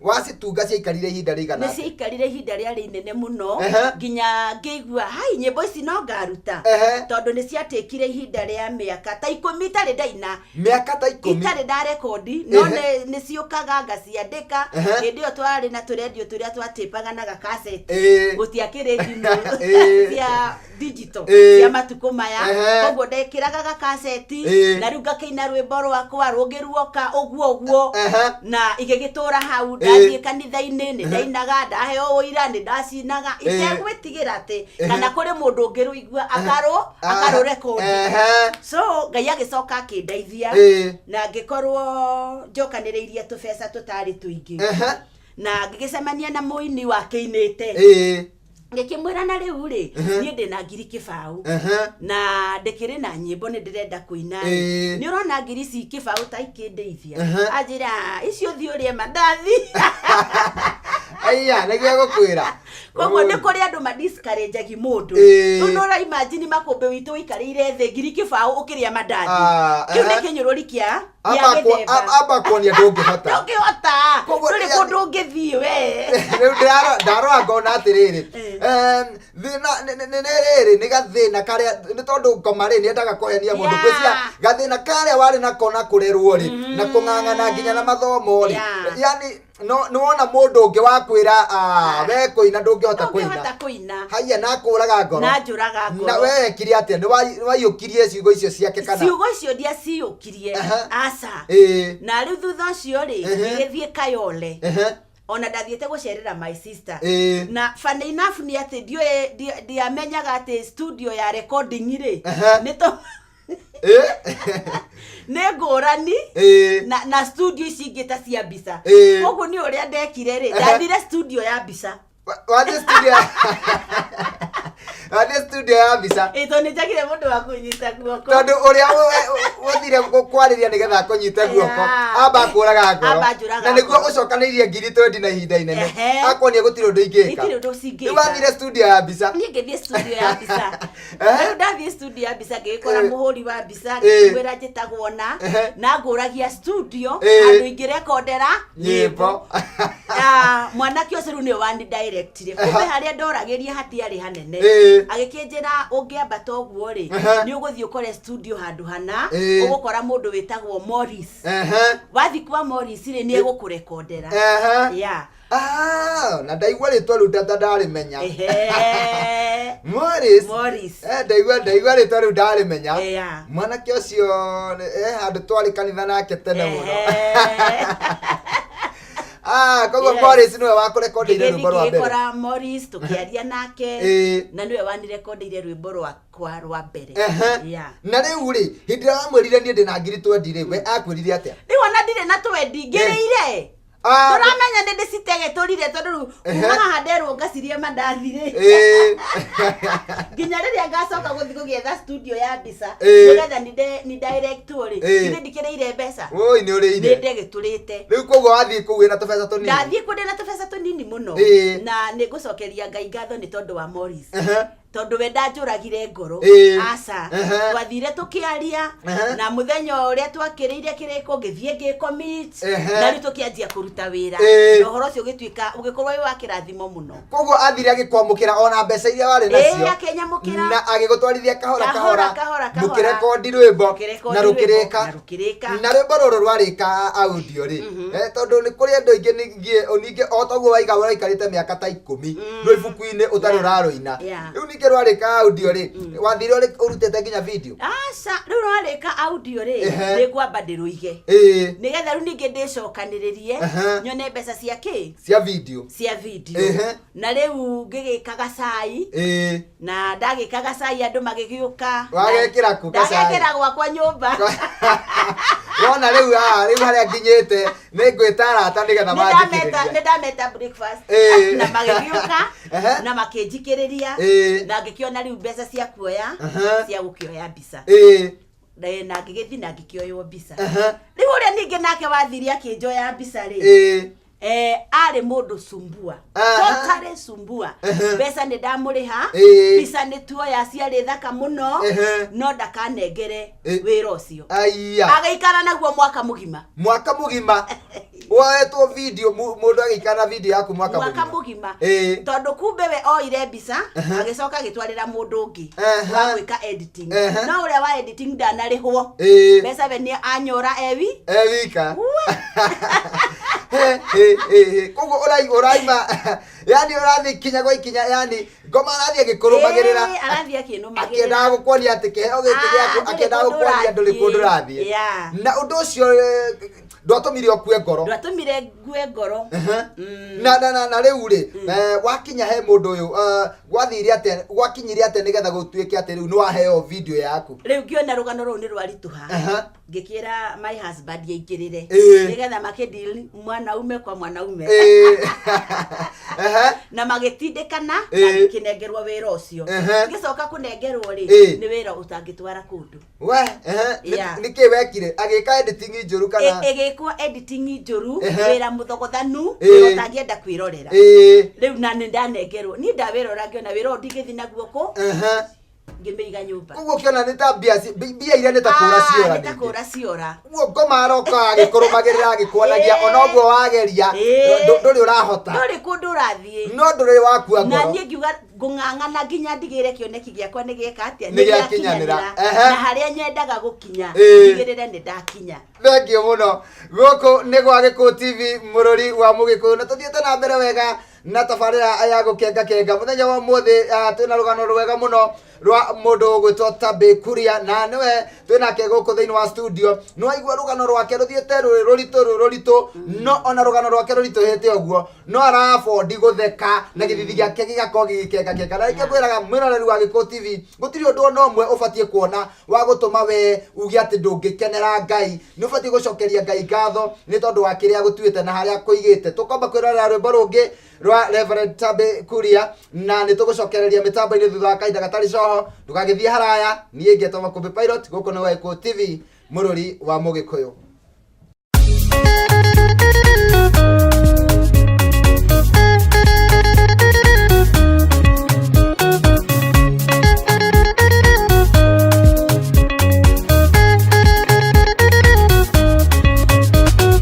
wacitunga ciaikarire ihinda rĩigana Nĩ atĩa? Ciaikarire ihinda rĩarĩ inene mũno, nginya ngĩigua hai nyĩmbo ici no ngaruta, tondũ nĩ ciatĩkire ihinda rĩa mĩaka ta 10 itarĩ ndaina. Mĩaka ta 10? Itarĩ ndarekondi, no nĩ ciũkaga ngaciandĩka. Hĩndĩ ĩyo twarĩ na tũrendio tũrĩa twatĩpaga na gakaseti, gũtiakĩrĩ thimũ cia digital cia matukũ maya. Koguo ndekĩraga gakaseti na rĩu ngakĩina rwĩmbo rwakwa rũngĩ ruoka ũguo ũguo, na igĩgĩtũra hau. Ndathiĩ kanitha-inĩ nĩ ndainaga, ndaheo ũira nĩ ndacinaga itegwĩtigĩra atĩ kana kũrĩ mũndũ ũngĩ rũigua akarũ rekondi. So Ngai agĩcoka akĩndeithia na ngĩkorwo njokanĩrĩirie tũbeca tũtarĩ tũingĩ, na ngĩgĩcemania na mũini wakĩinĩte. Ngĩkĩmwĩra na rĩu rĩ, niĩ ndĩ na 10,000 na ndĩkĩrĩ na nyĩmbo nĩ ndĩrenda kũina. Nĩ ũrona ngiri ici 20 ta ikĩndeithia? Anjĩra, "Ah, icio thiĩ ũrĩe mandathi." Aya nĩguo egũkwĩra. Koguo nĩ kũrĩ andũ madiscourage mũndũ. Rĩu no ũraimagine makũmbĩ witũ ũikarĩire thĩ 20,000 ũkĩrĩa mandathi. Kĩu nĩ kĩnyũrũri kĩa Amba gĩthemba. Amba kuonia ndũngĩhota. Ndũngĩhota. Koguo Ndũrĩ kũndũ ũngĩthiĩ we. Rĩu ndarora ngona atĩrĩrĩ, thĩna nĩ rĩrĩ, nĩ gathĩna karĩa nĩ tondũ ngoma rĩ nĩendaga kũhenia mũndũ. Ngwĩciria gathĩna karĩa warĩ nako na kũrerwo rĩ na kũng'ang'ana nginya na mathomo rĩ, yani no nĩwona mũndũ ũngĩ wa kwĩra, "Ah, we kũina ndũngĩhota kũina." Ndũngĩhota kũina. Haiya, na akũraga ngoro. Na njũraga ngoro. Na we wekire atĩa? Nĩ waiyũkirie ciugo icio ciake kana? Ciugo icio ndiaciyũkirie. Aca. Na rĩu thutha ũcio rĩ, ngĩgĩthiĩ Kayole. Ona ndathiĩte gũcerera my sister. Na funny enough nĩ atĩ ndiũĩ, ndiamenyaga atĩ studio ya recording rĩ, nĩ to nĩ ngũrani na studio ici ingĩ ta cia mbica. Koguo nĩ ũrĩa ndekire rĩ, ndathire studio ya mbica. Wathiĩ studio ya mbica. Ĩ, tondũ nĩ njagire mũndũ wa kũnyita guoko. Tondũ ũrĩa ũthire kwarĩria nĩgetha akũnyite guoko amba akũraga ngoro. Amba anjũraga Na nĩguo ngoro. ũcokanĩirie 20,000 na ihinda inene, akonia gũtirĩ ũndũ ingĩka. Itirĩ ũndũ cingĩka. Rĩu wathire studio ya mbica. Niĩ ngĩthiĩ studio ya mbica. Rĩu ndathiĩ studio ya mbica ngĩgĩkora mũhũri wa mbica, ngĩmwĩra njĩtagwo na na ngũragia studio handũ ingĩrekondera nyĩmbo. Ah, mwanake ũcio rĩu nĩwe wani directire, kumbe harĩa ndoragĩria hatiarĩ hanene. Agĩkĩnjĩra ũngĩambata ũguo rĩ, nĩ ũgũthiĩ ũkore studio handũ hana, ũgũkora mũndũ wĩtagwo Morris. Wathiĩ kwa Morris rĩ, nĩ egũkũrekondera. Yeah. Ah, na ndaigua rĩtwa rĩu tata ndarĩmenya. Morris. Morris. Ndaigua rĩtwa rĩu ndarĩmenya. Mwanake ũcio handũ twarĩ kanitha nake tene mũno. Ah, koguo Morris nĩwe wakũrekondeire Ngĩgĩthiĩ rwĩmbo rwa mbere. Ngĩgĩkora Morris, tũkĩaria nake, na nĩwe wanirekondeire rwĩmbo rwakwa rwa mbere. Yeah. Na rĩu rĩ, hĩndĩ ĩrĩa wamwĩrire niĩ ndĩna 20,000 rĩ, we akwĩrire atĩa? Rĩu ona ndirĩ na twendi ngĩrĩire. Ndũramenya nĩ ndĩcitegetũrire, tondũ rĩu kuma haha nderwo ngacirie mandathi rĩ, nginya rĩrĩa ngacoka gũthiĩ gũgĩetha studio ya mbica nĩgetha ni directwo rĩ, githĩ ndikĩrĩire mbeca? Oi, nĩ nĩ ũrĩire. Ndegĩtũrĩte. Rĩu koguo wathiĩ kũu wĩna tũbeca tũnini. Ndathiĩ kuo ndĩna tũbeca tũnini mũno. Na nĩ ngũcokeria Ngai ngatho nĩ tondũ wa Morris, tondũ we ndanjũragire ngoro. Aca. Twathire tũkĩaria, na mũthenya ũrĩa twakĩrĩire kĩrĩko ngĩthiĩ ngĩcommit, na rĩu tũkĩanjia kũruta wĩra, na ũhoro ũcio ũgĩtuĩka ũgĩkorwo wĩ wa kĩrathimo mũno. Koguo athire agĩkwamũkĩra ona mbeca iria warĩ nacio. Akĩnyamũkĩra. Na agĩgũtwarithia kahora. Kahora, kahora. Kahora, kahora. Mũkĩrekondi rwĩmbo. Tũkĩrekondi na rwĩmbo, rũkĩrĩka. Na rũkĩrĩka. Na rwĩmbo rũrũ rwarĩka audio rĩ, tondũ nĩ kũrĩ andũ aingĩ ningĩ o toguo waiga ũraikarĩte mĩaka ta 10 rwĩ ibuku-inĩ ũtarĩ ũrarũina. Rĩu ningĩ rwarĩka audio rĩ, wathire ũrutĩte nginya video? Aca, rĩu rwarĩka audio rĩ, nĩ ngwamba ndĩrũige nĩgetha rĩu ningĩ ndĩcokanĩrĩrie, nyone mbeca cia kĩ? Cia video. Cia video. Na rĩu ngĩgĩka gacai, na ndagĩka gacai andũ magĩgĩũka. Wagekĩra kũ gacai? Ndagekĩra gwakwa nyũmba. Wona rĩu haha, rĩu harĩa nginyĩte nĩ ngwĩta arata nĩgetha manjikĩrĩrie. Nĩ ndameta breakfast na magĩgĩũka na makĩnjikĩrĩria, na ngĩkĩona rĩu mbeca cia kuoya cia gũkĩoya mbica. Na ngĩgĩthiĩ na ngĩkĩoywo mbica. Rĩu ũrĩa ningĩ nake wathire akĩnjoya mbica rĩ, arĩ mũndũ sumbua. Totally sumbua. Mbeca nĩ ndamũrĩha, mbica nĩ tuoya ciarĩ thaka mũno, no ndakanengere wĩra ũcio. Aya. Agĩikara naguo mwaka mũgima. Mwaka mũgima woetwo video, mũndũ agĩikara na video yaku mwaka mwaka mũgima? Mũgima. Tondũ kumbe we oire mbica agĩcoka agĩtwarĩra mũndũ ũngĩ wa gwĩka editing. No ũrĩa wa editing ndanarĩhwo mbeca, we nĩ anyora ewi. E wika. He, he, he, he. Koguo ũraima, yani ũrathiĩ ikinya gwa ikinya, yani ngoma arathiĩ agĩkũrũmagĩrĩra. Arathiĩ akĩnũmagĩrĩra. Akĩendaga gũkuonia atĩ kĩheo gĩkĩ Ah, gĩaku, ndũrĩ akĩendaga kũndũ gũkuonia ndũrĩ kũndũ ũrathiĩ. ũrathiĩ. Na ũndũ ũcio ndwatũmire ũkue ngoro? Ndwatũmire ngue ngoro. Na rĩu rĩ, wakinya he mũndũ ũyũ, gwathire atĩa, gwakinyire atĩa nĩgetha gũtuĩke atĩ rĩu nĩ waheo video yaku? Rĩu ngĩona rũgano rũu nĩ rwaritũha. Ngĩkĩra my husband aingĩrĩre nĩgetha makĩdeal mwanaume kwa mwanaume. Na magĩtindĩkana na ngĩkĩnengerwo wĩra ũcio. Ngĩcoka kũnengerwo rĩ, nĩ wĩra ũtangĩtwara kũndũ. We, Yeah. Nĩ kĩ wekire? Agĩka editing njũru kana? Ĩgĩkwo editing njũru, wĩra mũthogothanu, wĩra ũtangĩenda kwĩrorera. Rĩu na nĩ ndanengerwo, niĩ ndawĩrora ngĩona wĩra ũyũ ndingĩthiĩ naguo kũ, ngĩmĩiga nyũmba. Koguo ũkĩona nĩ ta mbia mbia iria nĩ ta kũra Ah, ciora. nĩ ta Ningĩ. kũra ciora. Ũguo ngoma aroka agĩkũrũmagĩrĩra agĩkuonagia ona ũguo wageria ndũrĩ ũrahota. Ndũrĩ kũndũ ũrathiĩ. No ndũrĩ wakua Na ngoro. niĩ ngiuga ngũng'ang'ana nginya ndigĩre kĩoneki gĩakwa nĩ gĩeka atĩa, Nĩ gĩakinyanĩra. na harĩa nyendaga gũkinya, ndigĩrĩre nĩ ndakinya. Thengiũ mũno. Gũkũ nĩ gwa Gĩkũyũ TV, mũrũri wa Mũgĩkũyũ, na tũthiĩte na mbere wega na tabarĩra ya gũkenga kenga. Mũthenya wa ũmũthĩ, twĩna rũgano rwega mũno rwa mũndũ ũgwĩtwo Tabby Kuria, na nĩwe twĩnake gũkũ thĩinĩ wa studio. Nĩ waigua rũgano rwake rũthiĩte rwĩ rũritũ, rwĩ rũritũ, no ona rũgano rwake rũritũhĩte ũguo no arabondi gũtheka na gĩthithi gĩake gĩgakorwo gĩgĩkenga kenga. Na rĩngĩ ngwĩraga mwĩroreri wa Gĩkũyũ TV, gũtirĩ ũndũ ona ũmwe ũbatiĩ kuona wa gũtũma we uge atĩ ndũngĩkenera Ngai. Nĩ ũbatiĩ gũcokeria Ngai ngatho nĩ tondũ wa kĩrĩa agũtuĩte na harĩa akũigĩte. Tũkwamba kwĩrorera rwĩmbo rũngĩ rwa Reverend Tabby Kuria, na nĩ tũgũcokereria mĩtambo-inĩ thutha wa kahinda gatarĩ coho. Ndũgagĩthiĩ haraya. Niĩ ngetwo Makũmbĩ Pilot, gũkũ nĩ gwa Gĩkũyũ TV, mũrũri wa Mũgĩkũyũ.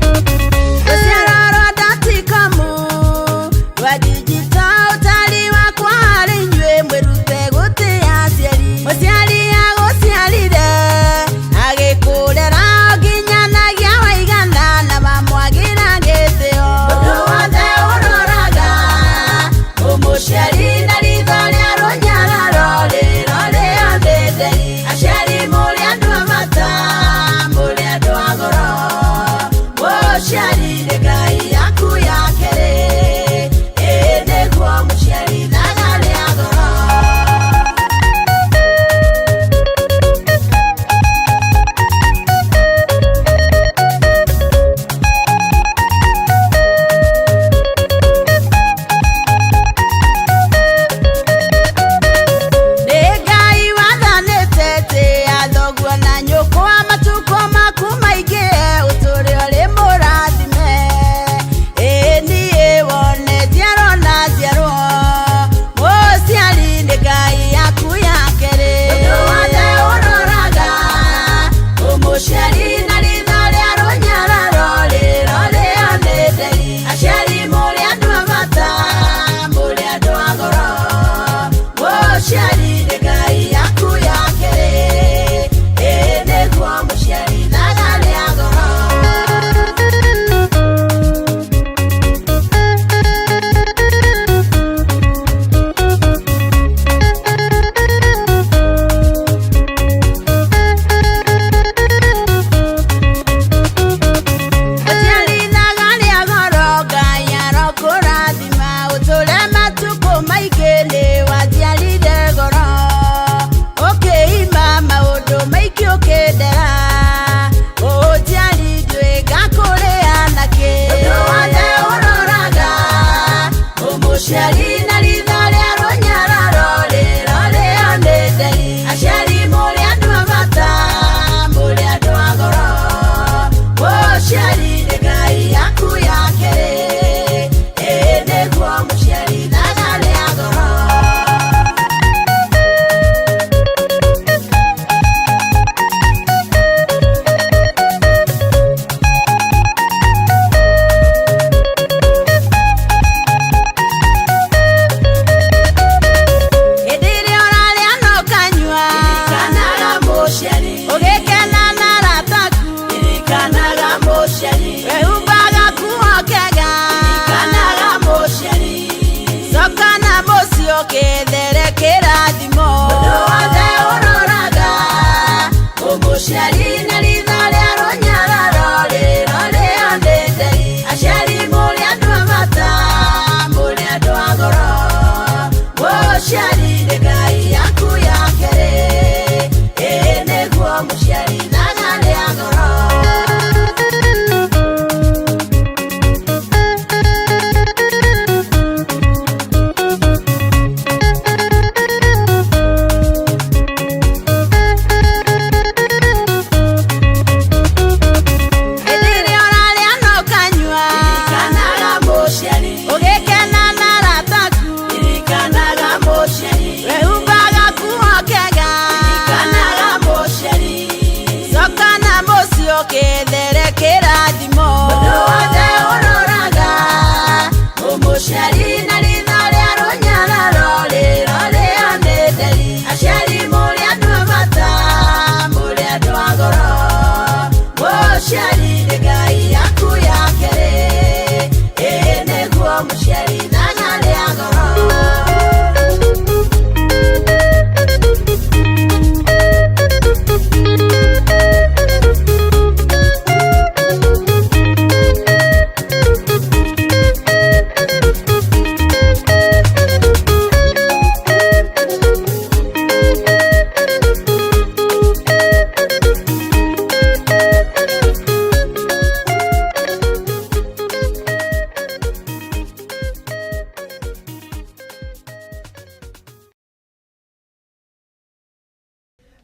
Rũciaro rwa Datikamu, rwa digital ũtari wakwa harĩ inyuĩ, mwĩrute gũtĩa aciari. Mũciari agũciarire, agĩkũrera nginyanagia waigana na wamwagĩra gĩtĩo. Ũndũ wothe ũroraga, ũmũciari na ritho rĩa rũnyararo rĩrorĩo nĩ theri. Aciari mũrĩ andũ a bata, mũrĩ andũ a goro. Mũciari nĩ Ngai yaku ya kerĩ, ĩĩ nĩguo mũciari ithaga rĩa goro. Nĩ Ngai wathanĩte tĩa thoguo na nyũkwa matukũ maku maingĩhe, ũtũũre ũrĩ mũrathime. Ĩĩ niĩ wone njiarwo na njiarwo, mũciari nĩ Ngai yaku ya kerĩ. Ũndũ wothe ũroraga, ũmũciari na ritho rĩa rũnyararo rĩrorĩo nĩ theri. Aciari mũrĩ andũ a bata, mũrĩ andũ a goro. Mũciari nĩ Ngai yaku ya kerĩ, ĩĩ nĩguo mũciari ithaga rĩa goro. Mũciari ithaga rĩa goro, Ngai arokũrathima, ũtũũre matukũ maingĩ, nĩ waciarire goro. Ũkĩima maũndũ maingĩ ũkĩndera, ũnjiari ndiũĩ ngakũrĩa nakĩ. Ũndũ wothe ũroraga, ũmũciari na ritho rĩa rũnyararo rĩrorĩo nĩ theri. Aciari mũrĩ andũ a bata, mũrĩ andũ a goro. Mũciari nĩ Ngai yaku ya kerĩ, ĩĩ nĩguo mũciari ithaga rĩa goro.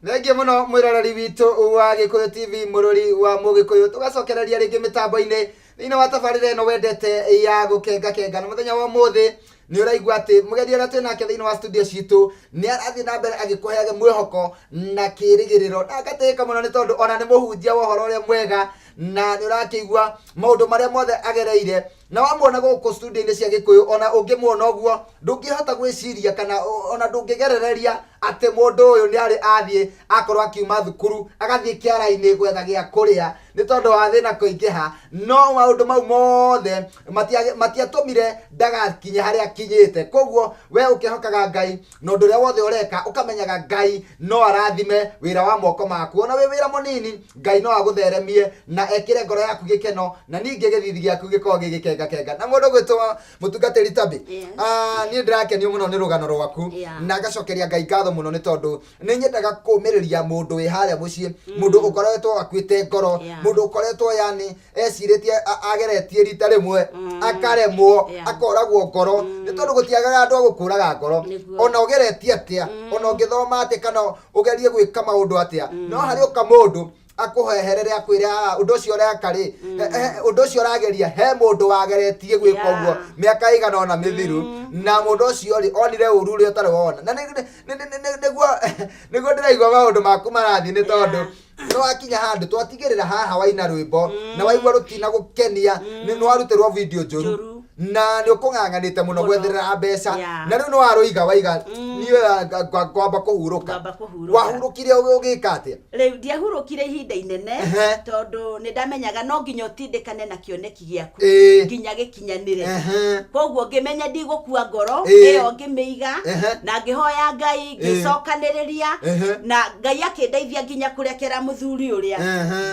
Thengiũ mũno mwĩroreri witũ wa Gĩkũyũ TV, mũrori wa Mũgĩkũyũ. Tũgacokereria rĩngĩ mĩtambo-inĩ thĩinĩ wa tabarĩra ĩno wendete ya gũkenga kenga. Na mũthenya wa ũmũthĩ nĩ ũraigua atĩ mũgendi ũrĩa twĩ nake thĩinĩ wa studio citũ nĩ arathiĩ na mbere agĩkũheage mwĩhoko na kĩrĩgĩrĩro, na ngatĩĩka mũno nĩ tondũ ona nĩ mũhunjia wa ũhoro ũrĩa mwega, na nĩ ũrakĩigua maũndũ marĩa mothe agereire. Na wamuona gũkũ studio-inĩ cia Gĩkũyũ, ona ũngĩmuona ũguo ndũngĩhota gwĩciria kana ona ndũngĩgerereria atĩ mũndũ ũyũ nĩ arĩ athiĩ akorwo akiuma thukuru agathiĩ kĩara-inĩ gwetha gĩa kũrĩa nĩ tondũ wa thĩna kũingĩha. No maũndũ mau mothe matiatũmire ndagakinye harĩa akinyĩte. Koguo we ũkĩhokaga Ngai na ũndũ ũrĩa wothe ũreka, ũkamenyaga Ngai no arathime wĩra wa moko maku. Ona wĩ wĩra mũnini, Ngai no agũtheremie na ekĩre ngoro yaku gĩkeno, na ningĩ gĩthithi gĩaku gĩkorwo gĩgĩkengakenga. Na mũndũ gwĩtwo mũtungatĩri Tabi, Yes. Niĩ ndĩrakenio mũno nĩ rũgano rwaku. Na ngacokeria Ngai ngatho mũno nĩ tondũ nĩ nyendaga kũmĩrĩria mũndũ wĩ harĩa mũciĩ, mũndũ ũkoretwo akuĩte ngoro, mũndũ ũkoretwo yani ecirĩtie ageretie rita rĩmwe akaremwo, akoragwo ngoro, nĩ tondũ gũtiagaga andũ a gũkũraga ngoro. Ona ũgeretie atĩa, ona ũngĩthoma atĩa, kana ũgerie gwĩka maũndũ atĩa, no harĩ ũka mũndũ akũheherere akwĩre, "Ah, ũndũ ũcio ũreka rĩ, ũndũ ũcio ũrageria, he mũndũ wageretie gwĩka ũguo mĩaka ĩigana ũna mĩthiru, na mũndũ ũcio rĩ onire ũru ũrĩa ũtarĩ wona." Na nĩguo ndĩraigua maũndũ maku marathiĩ, nĩ tondũ nĩ wakinya handũ twatigĩrĩra haha waina rwĩmbo na waigua rũtina gũkenia, nĩ warutĩrwo video njũru. Njũru. Na nĩ ũkũng'ang'anĩte mũno Mũno. gwetherera mbeca. Na rĩu nĩ warũiga waiga niĩ ngwamba kũhurũka. Ngwamba kũhurũka. Wahurũkire ũgĩka atĩa? Rĩu ndiahurũkire ihinda inene, tondũ nĩ ndamenyaga no nginya ũtindĩkane na kĩoneki gĩaku nginya gĩkinyanĩre. Koguo ngĩmenya ndigũkua ngoro ĩyo, ngĩmĩiga na ngĩhoya Ngai, ngĩcokanĩrĩria, na Ngai akĩndeithia nginya kũrekera mũthuri ũrĩa.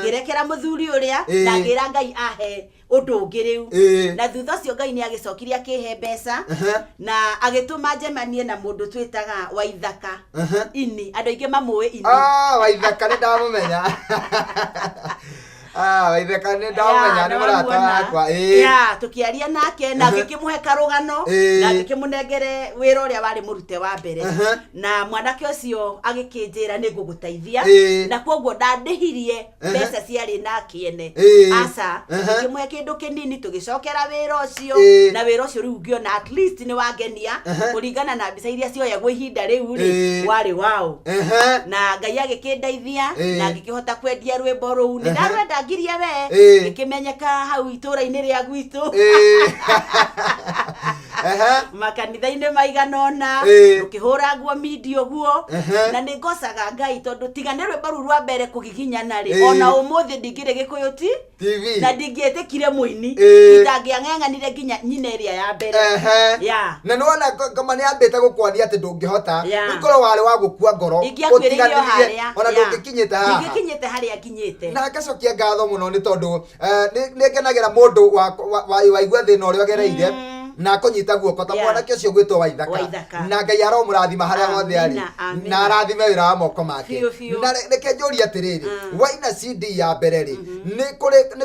Ngĩrekera mũthuri ũrĩa na ngĩra Ngai ahe ũndũ ũngĩ rĩu. Na thutha ũcio Ngai nĩ agĩcokire akĩhe mbeca na agĩtũma njemanie na mũndũ twĩtaga Waithaka Ini, andũ aingĩ mamũĩ Ini. Ah, Waithaka nĩ ndamũmenya. Ah, Waithaka nĩ ndamũmenya, nĩ mũrata nĩwamuona. wakwa. Ĩĩ. Ya, tũkĩaria nake na ngĩkĩmũhe karũgano na ngĩkĩmũnengere wĩra ũrĩa warĩ mũrute wa mbere, na mwanake ũcio agĩkĩnjĩra nĩ ngũgũteithia, na koguo ndandĩhirie mbeca ciarĩ na kĩene. Aca, ngĩmũhe kĩndũ kĩnini, tũgĩcokera wĩra ũcio. Na wĩra ũcio rĩu ngĩona at least nĩ wangenia kũringana na mbica iria cioyagwo ihinda rĩu rĩ, warĩ wao. Na Ngai agĩkĩndeithia na ngĩkĩhota kwendia rwĩmbo rũu nĩ ndarwenda ngirie we, ngĩkĩmenyeka hau itũra-inĩ rĩa gwitũ, makanitha-inĩ maigana ũna, rũkĩhũrangwo mindia ũguo. Na nĩ ngocaga Ngai tondũ tiga nĩ rwĩmbo rũu rwa mbere kũgiginyana rĩ, ona ũmũthĩ ndingĩrĩ Gĩkũyũ ti TV. Na ndingĩetĩkire mũini, itangĩang'eng'anire nginya nyina ĩrĩa ya mbere. Ya. Na nĩwona ngoma nĩ ambĩte gũkwania atĩ ndũngĩhota. Rĩu korwo warĩ wa gũkua ngoro, Ingĩakuĩrĩire o ũtiganĩrie, harĩa. ona ndũngĩkinyĩte haha. Ndingĩkinyĩte harĩa nginyĩte. Na ngacokia ngatho mũno nĩ tondũ nĩ ngenagĩra mũndũ waigua thĩna ũrĩa ũgereire na akũnyita guoko ta mwanake ũcio gwĩtwo Waithaka. Waithaka. Na Ngai aromũrathima harĩa hothe arĩ. Amina, amina. Na arathime wĩra wa moko make. Biũ, biũ. Na reke njũrie atĩrĩrĩ, waina CD ya mbere rĩ, nĩ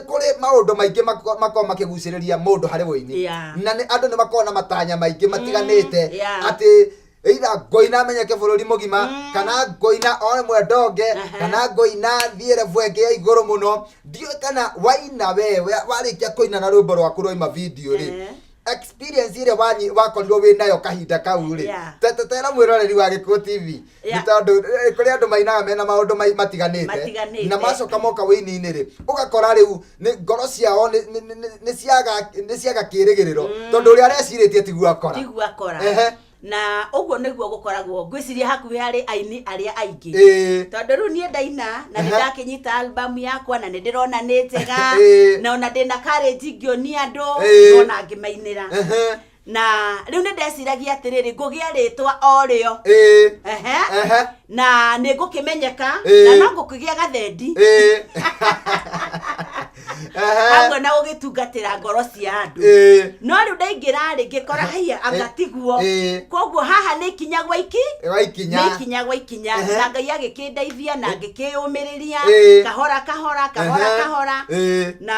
kũrĩ maũndũ maingĩ makoragwo makĩgucĩrĩria mũndũ harĩ wũini, na nĩ andũ nĩ makoragwo na matanya maingĩ matiganĩte, atĩ either ngoina menyeke bũrũri mũgima, kana ngoina one mwendonge, kana ngoina thiĩ level ĩngĩ ya igũrũ mũno. Ndiũĩ kana waina we warĩkia kũina na rwĩmbo rwaku rwaima video rĩ, experience ĩrĩa wakorirwo wĩ nayo kahinda kau rĩ, tera mwĩroreri wa Gĩkũyũ TV, nĩ tondũ kũrĩ andũ mainaga mena maũndũ matiganĩte, Matiganĩte. na macoka moka wĩini-inĩ rĩ, ũgakora rĩu nĩ ngoro ciao nĩ ciaga kĩrĩgĩrĩro, tondũ ũrĩa arecirĩtie tiguo akora. Tiguo akora. Na ũguo nĩguo gũkoragwo ngwĩciria hakuhĩ harĩ aini arĩa aingĩ, tondũ rĩu niĩ ndaina na nĩ ndakĩnyita album yakwa na nĩ ndĩrona nĩ njega, na ona ndĩna courage ngĩonia andũ, nona ngĩmainĩra, na rĩu nĩ ndeciragia atĩrĩrĩ, ngũgĩa rĩtwa o rĩo. Na nĩ ngũkĩmenyeka, na no ngũkĩgĩa gathendi hamwe na gũgĩtungatĩra ngoro cia andũ. No rĩu ndaingĩra rĩ, ngĩkora haiya anga tiguo. Koguo haha nĩ ikinya gwa iki Waikinya. Nĩ ikinya gwa ikinya. Na Ngai agĩkĩndeithia na ngĩkĩyũmĩrĩria, kahora kahora kahora, kahora. Na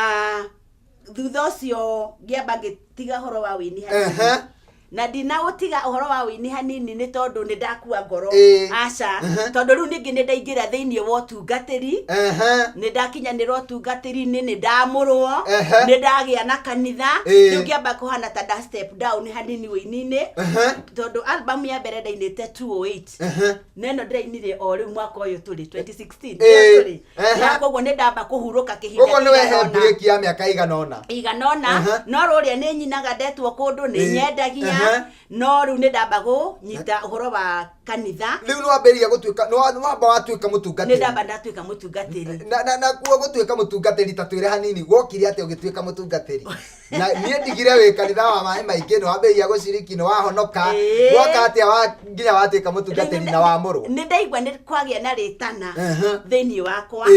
thutha ũcio ngĩamba ngĩtiga ũhoro wa wĩini hanini. Na ndinaũtiga ũhoro wa ũini hanini nĩ tondũ nĩ ndakua ngoro. Aca, tondũ rĩu ningĩ nĩ ndaingĩra thĩinĩ wa ũtungatĩri. Nĩ ndakinyanĩra ũtungatĩri-inĩ, nĩ ndamũrwo, nĩ ndagĩa na kanitha. Rĩu ngĩamba kũhana ta nda step down hanini ũini-inĩ, tondũ album ya mbere ndainĩte 208, na ĩno ndĩrainire o rĩu mwaka ũyũ tũrĩ 2016 nĩyo tũrĩ. Na koguo nĩ ndamba kũhurũka kĩhinda Koguo nĩ wehe kĩigana ũna. break ya mĩaka ĩigana ũna. Igana ũna. No rũrĩa nĩ nyinaga ndetwo kũndũ nĩ nyendagia. No rĩu nĩ ndamba kũnyita ũhoro wa kanitha. Rĩu nĩ wambĩrĩria gũtuĩka, nĩ wamba watuĩka Nĩ mũtungatĩri. ndamba ndatuĩka mũtungatĩri. Na kuo gũtuĩka mũtungatĩri, ta twĩre hanini gwokire atĩa ũgĩtuĩka mũtungatĩri? Na niĩ ndigire wĩ kanitha wa maĩ maingĩ, nĩ wambĩrĩria gũciriki, nĩ wahonoka. Gwoka atĩa nginya watuĩka mũtungatĩri na wamũrwo? Nĩ ndaigua nĩ kwagĩa na rĩtana thĩinĩ wakwa.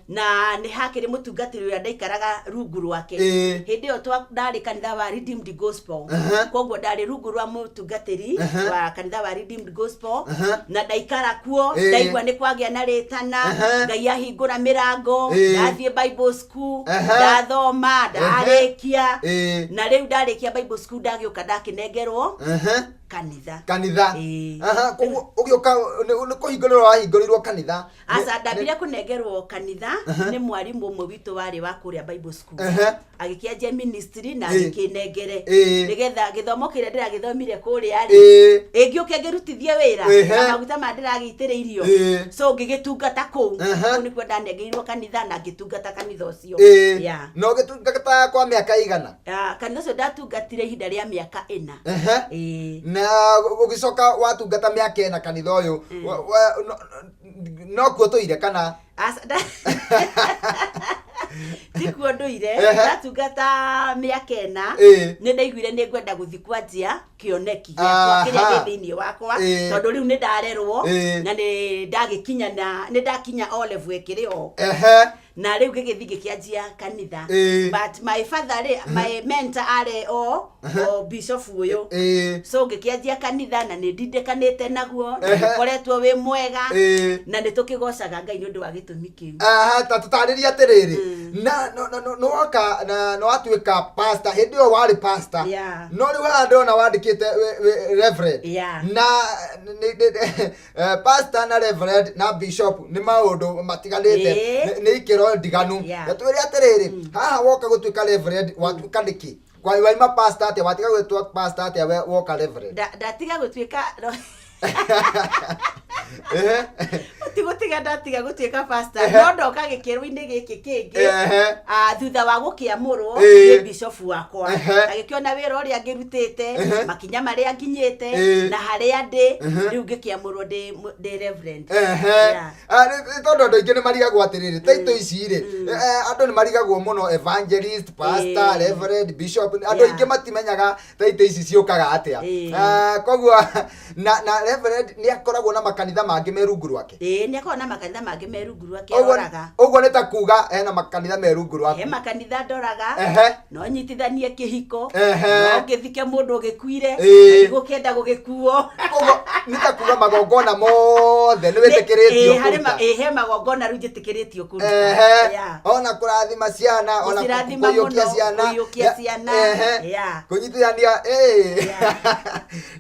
Na nĩ hakĩrĩ mũtungatĩri ũrĩa ndaikaraga rungu rwake. Hĩndĩ ĩyo ndarĩ kanitha wa Redeemed Gospel. Koguo ndarĩ rungu rwa mũtungatĩri wa kanitha wa Redeemed Gospel, na ndaikara kuo, ndaigua nĩ kwagĩa na rĩtana. Ngai ahingũra mĩrango, ndathiĩ Bible school, ndathoma, ndarĩkia. Na rĩu ndarĩkia Bible school, ndagĩũka ndakĩnengerwo kanitha. Kanitha. Ĩĩ. Koguo ũgĩũka nĩ kũhingũrĩrwo wahingũrĩirwo kanitha? Aca, ndambire kũnengerwo kanitha nĩ mwarimũ ũmwe witũ warĩ wa kũrĩa Bible school. Agĩkĩanjia ministry na agĩkĩnengere, nĩgetha gĩthomo kĩrĩa ndĩragĩthomire kũrĩa rĩ, ĩngĩũke ngĩrutithie wĩra na maguta ma ndĩragĩitĩrĩirio. So ngĩgĩtungata kũu. Kũu nĩkuo ndanengeirwo kanitha na ngĩtungata kanitha ũcio. Yeah. Na ũgĩtungata kwa mĩaka igana? Ah, kanitha ũcio ndatungatire ihinda rĩa mĩaka 4. Ĩĩ. Na ũgĩcoka watungata mĩaka 4 kanitha ũyũ, no kuo tũire kana? Aca, tikuo ndũire. Ndatungata mĩaka 4, nĩ ndaiguire nĩ ngwenda gũthiĩ kwanjia kĩoneki gĩakwa kĩrĩa gĩ thĩinĩ wakwa, tondũ rĩu nĩ ndarerwo na nĩ ndagĩkinya, na nĩ ndakinya o level ĩkĩrĩ ho. Na rĩu ngĩgĩthiĩ ngĩkĩanjia kanitha. But my father rĩ, my mentor arĩ o bishop ũyũ. So ngĩkĩanjia kanitha na nĩ ndindĩkanĩte naguo na nĩũkoretwo wĩ mwega, na nĩ tũkĩgocaga Ngai nĩ ũndũ wa gĩtũmi kĩu. Aha, ta tũtarĩrie atĩrĩrĩ, na nĩwoka na nĩwatuĩka pastor, hĩndĩ ĩyo warĩ pastor, no rĩu haha ndĩrona wandĩkĩte reverend. Na pastor na reverend na bishop nĩ maũndũ matiganĩte, nĩ ikĩro ndiganu. Na twĩre atĩrĩrĩ, haha woka gũtuĩka reverend watuĩka nĩkĩ? Waima pastor atĩa? Watiga gwĩtwo pastor atĩa woka reverend? Ndatiga gũtuĩka, tigũtiga, ndatiga gũtuĩka pastor, no ndoka gĩkĩro-inĩ gĩkĩ kĩngĩ. Ah, thutha wa gũkĩamũrwo nĩ bishop wakwa, agĩkĩona wĩra ũrĩa ngĩrutĩte, makinya marĩa nginyĩte, na harĩa ndĩ rĩu, ngĩkĩamũrwo ndĩ reverend. Yeah. Ah, nĩ tondũ andũ aingĩ nĩ marigagwo atĩrĩrĩ, taito ici rĩ, andũ nĩ marigagwo mũno, evangelist, pastor, reverend, bishop, andũ aingĩ matimenyaga taito ici ciũkaga atĩa. Ah, koguo na reverend nĩ akoragwo na makanitha mangĩ me rungu rwake? Ĩĩ, nĩ akoragwo na makanitha mangĩ me rungu rwake Ũguo aroraga. Ũguo nĩ ta kuga hena makanitha me rungu rwaku? He makanitha ndoraga. No nyitithanie kĩhiko, no ngĩthike mũndũ ũgĩkuire, na ndigũkĩenda gũgĩkuo. Koguo nĩ ta kuga magongona mothe nĩ wĩtĩkĩrĩtio Ĩĩ, harĩ kũruta? ĩĩ, he magongona rĩu njĩtĩkĩrĩtio kũruta. Ona kũrathima ciana, ona Gũcirathima kũiyũkia mũno, ciana, kũiyũkia ciana, Kũnyitithania,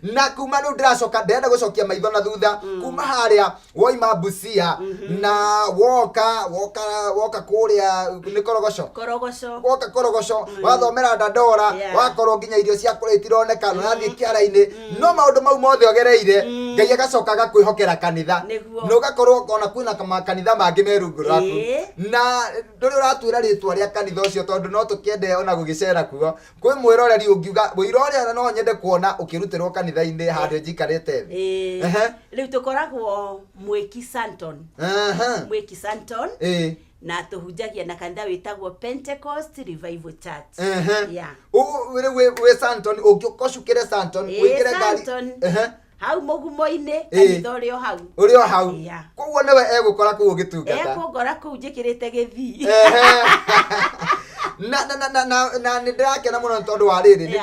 Na kuma rĩu ndĩracoka, ndĩrenda gũcokia maitho na thutha, kuma harĩa woima Busia na woka kũrĩa nĩ Korogoco? Korogoco. Woka Korogoco, wathomera Dandora, wakorwo nginya irio cia kũrĩa itironeka, ũrathiĩ kĩara-inĩ, no maũndũ mau mothe ũgereire, Ngai agacoka agakwĩhokera kanitha. Na ũgakorwo ona kwĩna makanitha mangĩ me rungu rwaku. Na ndũrĩ ũratwĩra rĩtwa rĩa kanitha ũcio, tondũ no tũkĩende ona gũgĩcera kuo. Kwĩ mwĩroreri ũngiuga mũira ũrĩa no nyende kuona ũkĩrutĩrwo kanitha-inĩ handũ njikarĩte thĩ. Rĩu tũkoragwo Mwĩki Santon. Mwĩki Santon. Na tũhunjagia na kanitha wĩtagwo Pentecost Revival Church. Rĩu wĩ Santon, ũngĩũka ũcukĩre Santon, ũingĩre ngari. Santon. Hau mũgumo-inĩ, kanitha ũrĩ o hau. Ũrĩ o hau. Koguo nĩwe egũkora kũu ũgĩtungata. Ekũngora kũu njĩkĩrĩte gĩthii. Na nĩ ndĩrakena mũno nĩ tondũ wa rĩrĩ, nĩ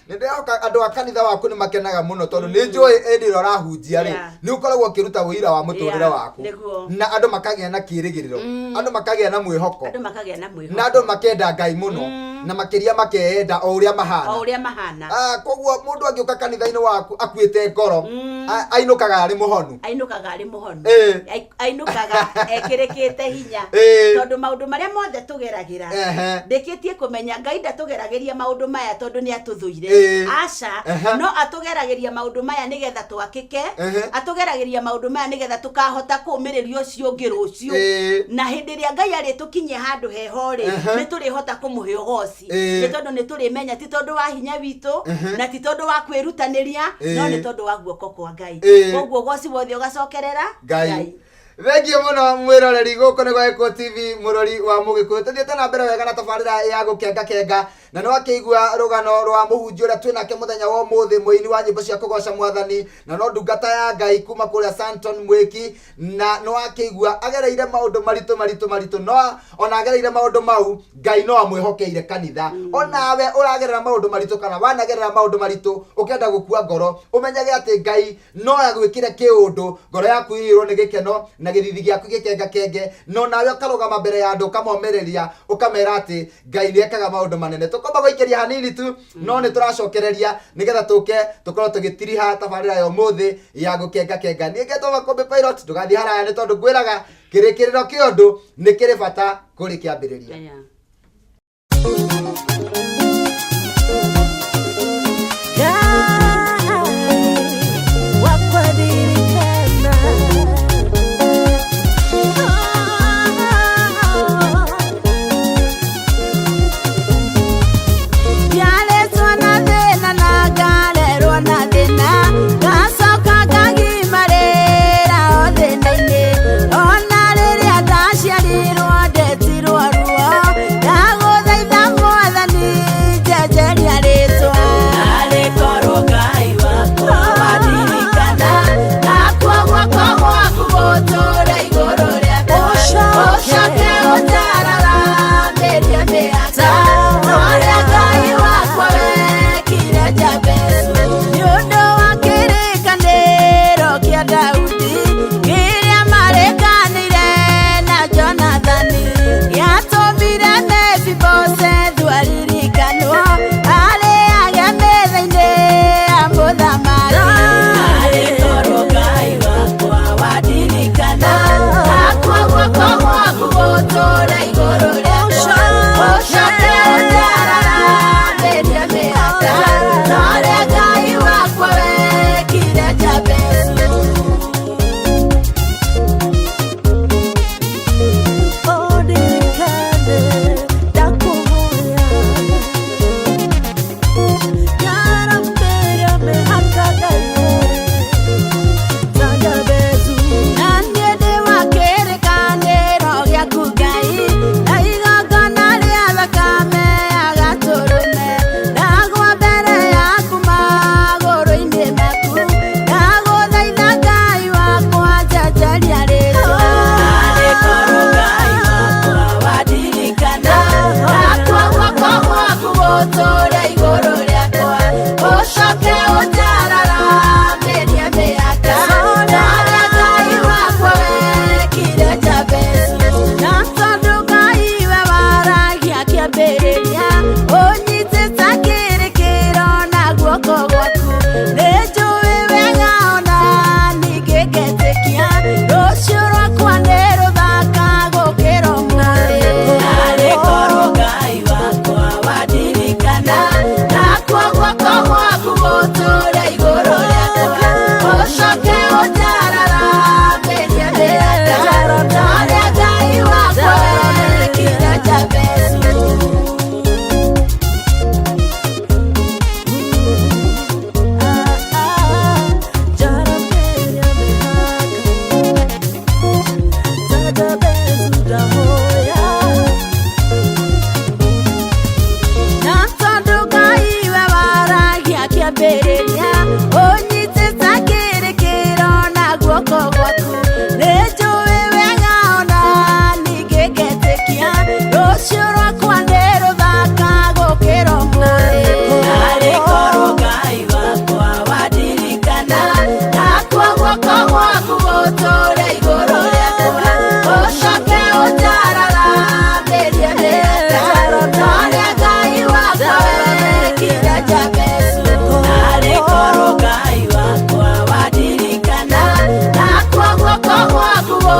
ndĩrehoka andũ a kanitha waku nĩ makenaga mũno, tondũ nĩ njũĩ hĩndĩ ĩrĩa ũrahunjia rĩ, nĩ ũkoragwo ũkĩruta ũira wa mũtũrĩre waku. Na andũ makagĩa na kĩĩrĩgĩrĩro, andũ makagĩa na mwĩhoko, Andũ makagĩa na mwĩhoko. Na andũ makenda Ngai mũno. Na makĩria makeenda o ũrĩa mahana. O ũrĩa mahana. Ah, koguo mũndũ angĩũka kanitha-inĩ waku akuĩte ngoro, ainũkaga arĩ mũhonu. Ainũkaga arĩ mũhonu. Ainũkaga ekĩrĩkĩte hinya, tondũ maũndũ marĩa mothe tũgeragĩra, ndĩkĩtie kũmenya Ngai ndatũgeragĩria maũndũ maya tondũ nĩ atũthũire. Aca. No atũgeragĩria maũndũ maya nĩgetha twakĩke. Atũgeragĩria maũndũ maya nĩgetha tũkahota kũũmĩrĩria ũcio ũngĩ rũciũ. Na hĩndĩ ĩrĩa Ngai arĩtũkinyia handũ heho rĩ, nĩ tũrĩhota kũmũhe ũgoci, nĩ tondũ nĩ tũrĩmenya ti tondũ wa hinya witũ na ti tondũ wa kwĩrutanĩria, no nĩ tondũ wa guoko kwa Ngai. Koguo ũgoci wothe ũgacokerera Ngai. Thengiũ mũno mwĩroreri, gũkũ nĩ gwa Gĩkũyũ TV, mũrori wa Mũgĩkũyũ. Tũthiĩte na mbere wega na tabarĩra ya gũkenga kenga, na nĩ wakĩigua rũgano rwa mũhunjia ũrĩa twĩnake mũthenya wa ũmũthĩ, mũini wa nyĩmbo cia kũgoca Mwathani, na no ndungata ya Ngai kuma kũrĩa Santon Mwĩki, na nĩ wakĩigua agereire maũndũ maritũ maritũ maritũ, no ona agereire maũndũ mau, Ngai no amwĩhokeire kanitha. Onawe ũragerera maũndũ maritũ kana wanagerera maũndũ maritũ ũkenda gũkua ngoro, ũmenyage atĩ Ngai no agwĩkĩre kĩũndũ, ngoro yaku iyũrwo nĩ gĩkeno na gĩthithi gĩaku gĩkenga kenge, no nawe ũkarũgama mbere ya andũ ũkamomĩrĩria, ũkamera atĩ Ngai nĩ ekaga maũndũ manene. Tũkwamba gũikĩria hanini tu, no nĩ tũracokereria nĩgetha tũke tũkorwo tũgĩtiriha tabarĩra ya ũmũthĩ ya gũkenga kenga. Niĩ ngetwo Makũmbĩ Pilot, ndũgathiĩ haraya nĩ tondũ ngwĩraga kĩrĩkĩrĩro kĩa ũndũ nĩ kĩrĩ bata kũrĩ kĩambĩrĩria. Ngai wakwaririkana. Njiarĩtwo na thĩna na ngarerwo na thĩna, ngacoka ngagimarĩra o thĩna-inĩ. Ona rĩrĩa ndaciarirwo ndetirwo ruo, ndagũthaitha Mwathani.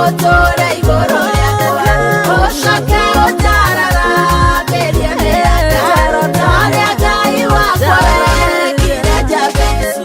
ũtũre igũrũ rĩakwa ũcoke ũnjararambĩrie mĩaka ta ũrĩa Ngai wakwa wekire Jabezu.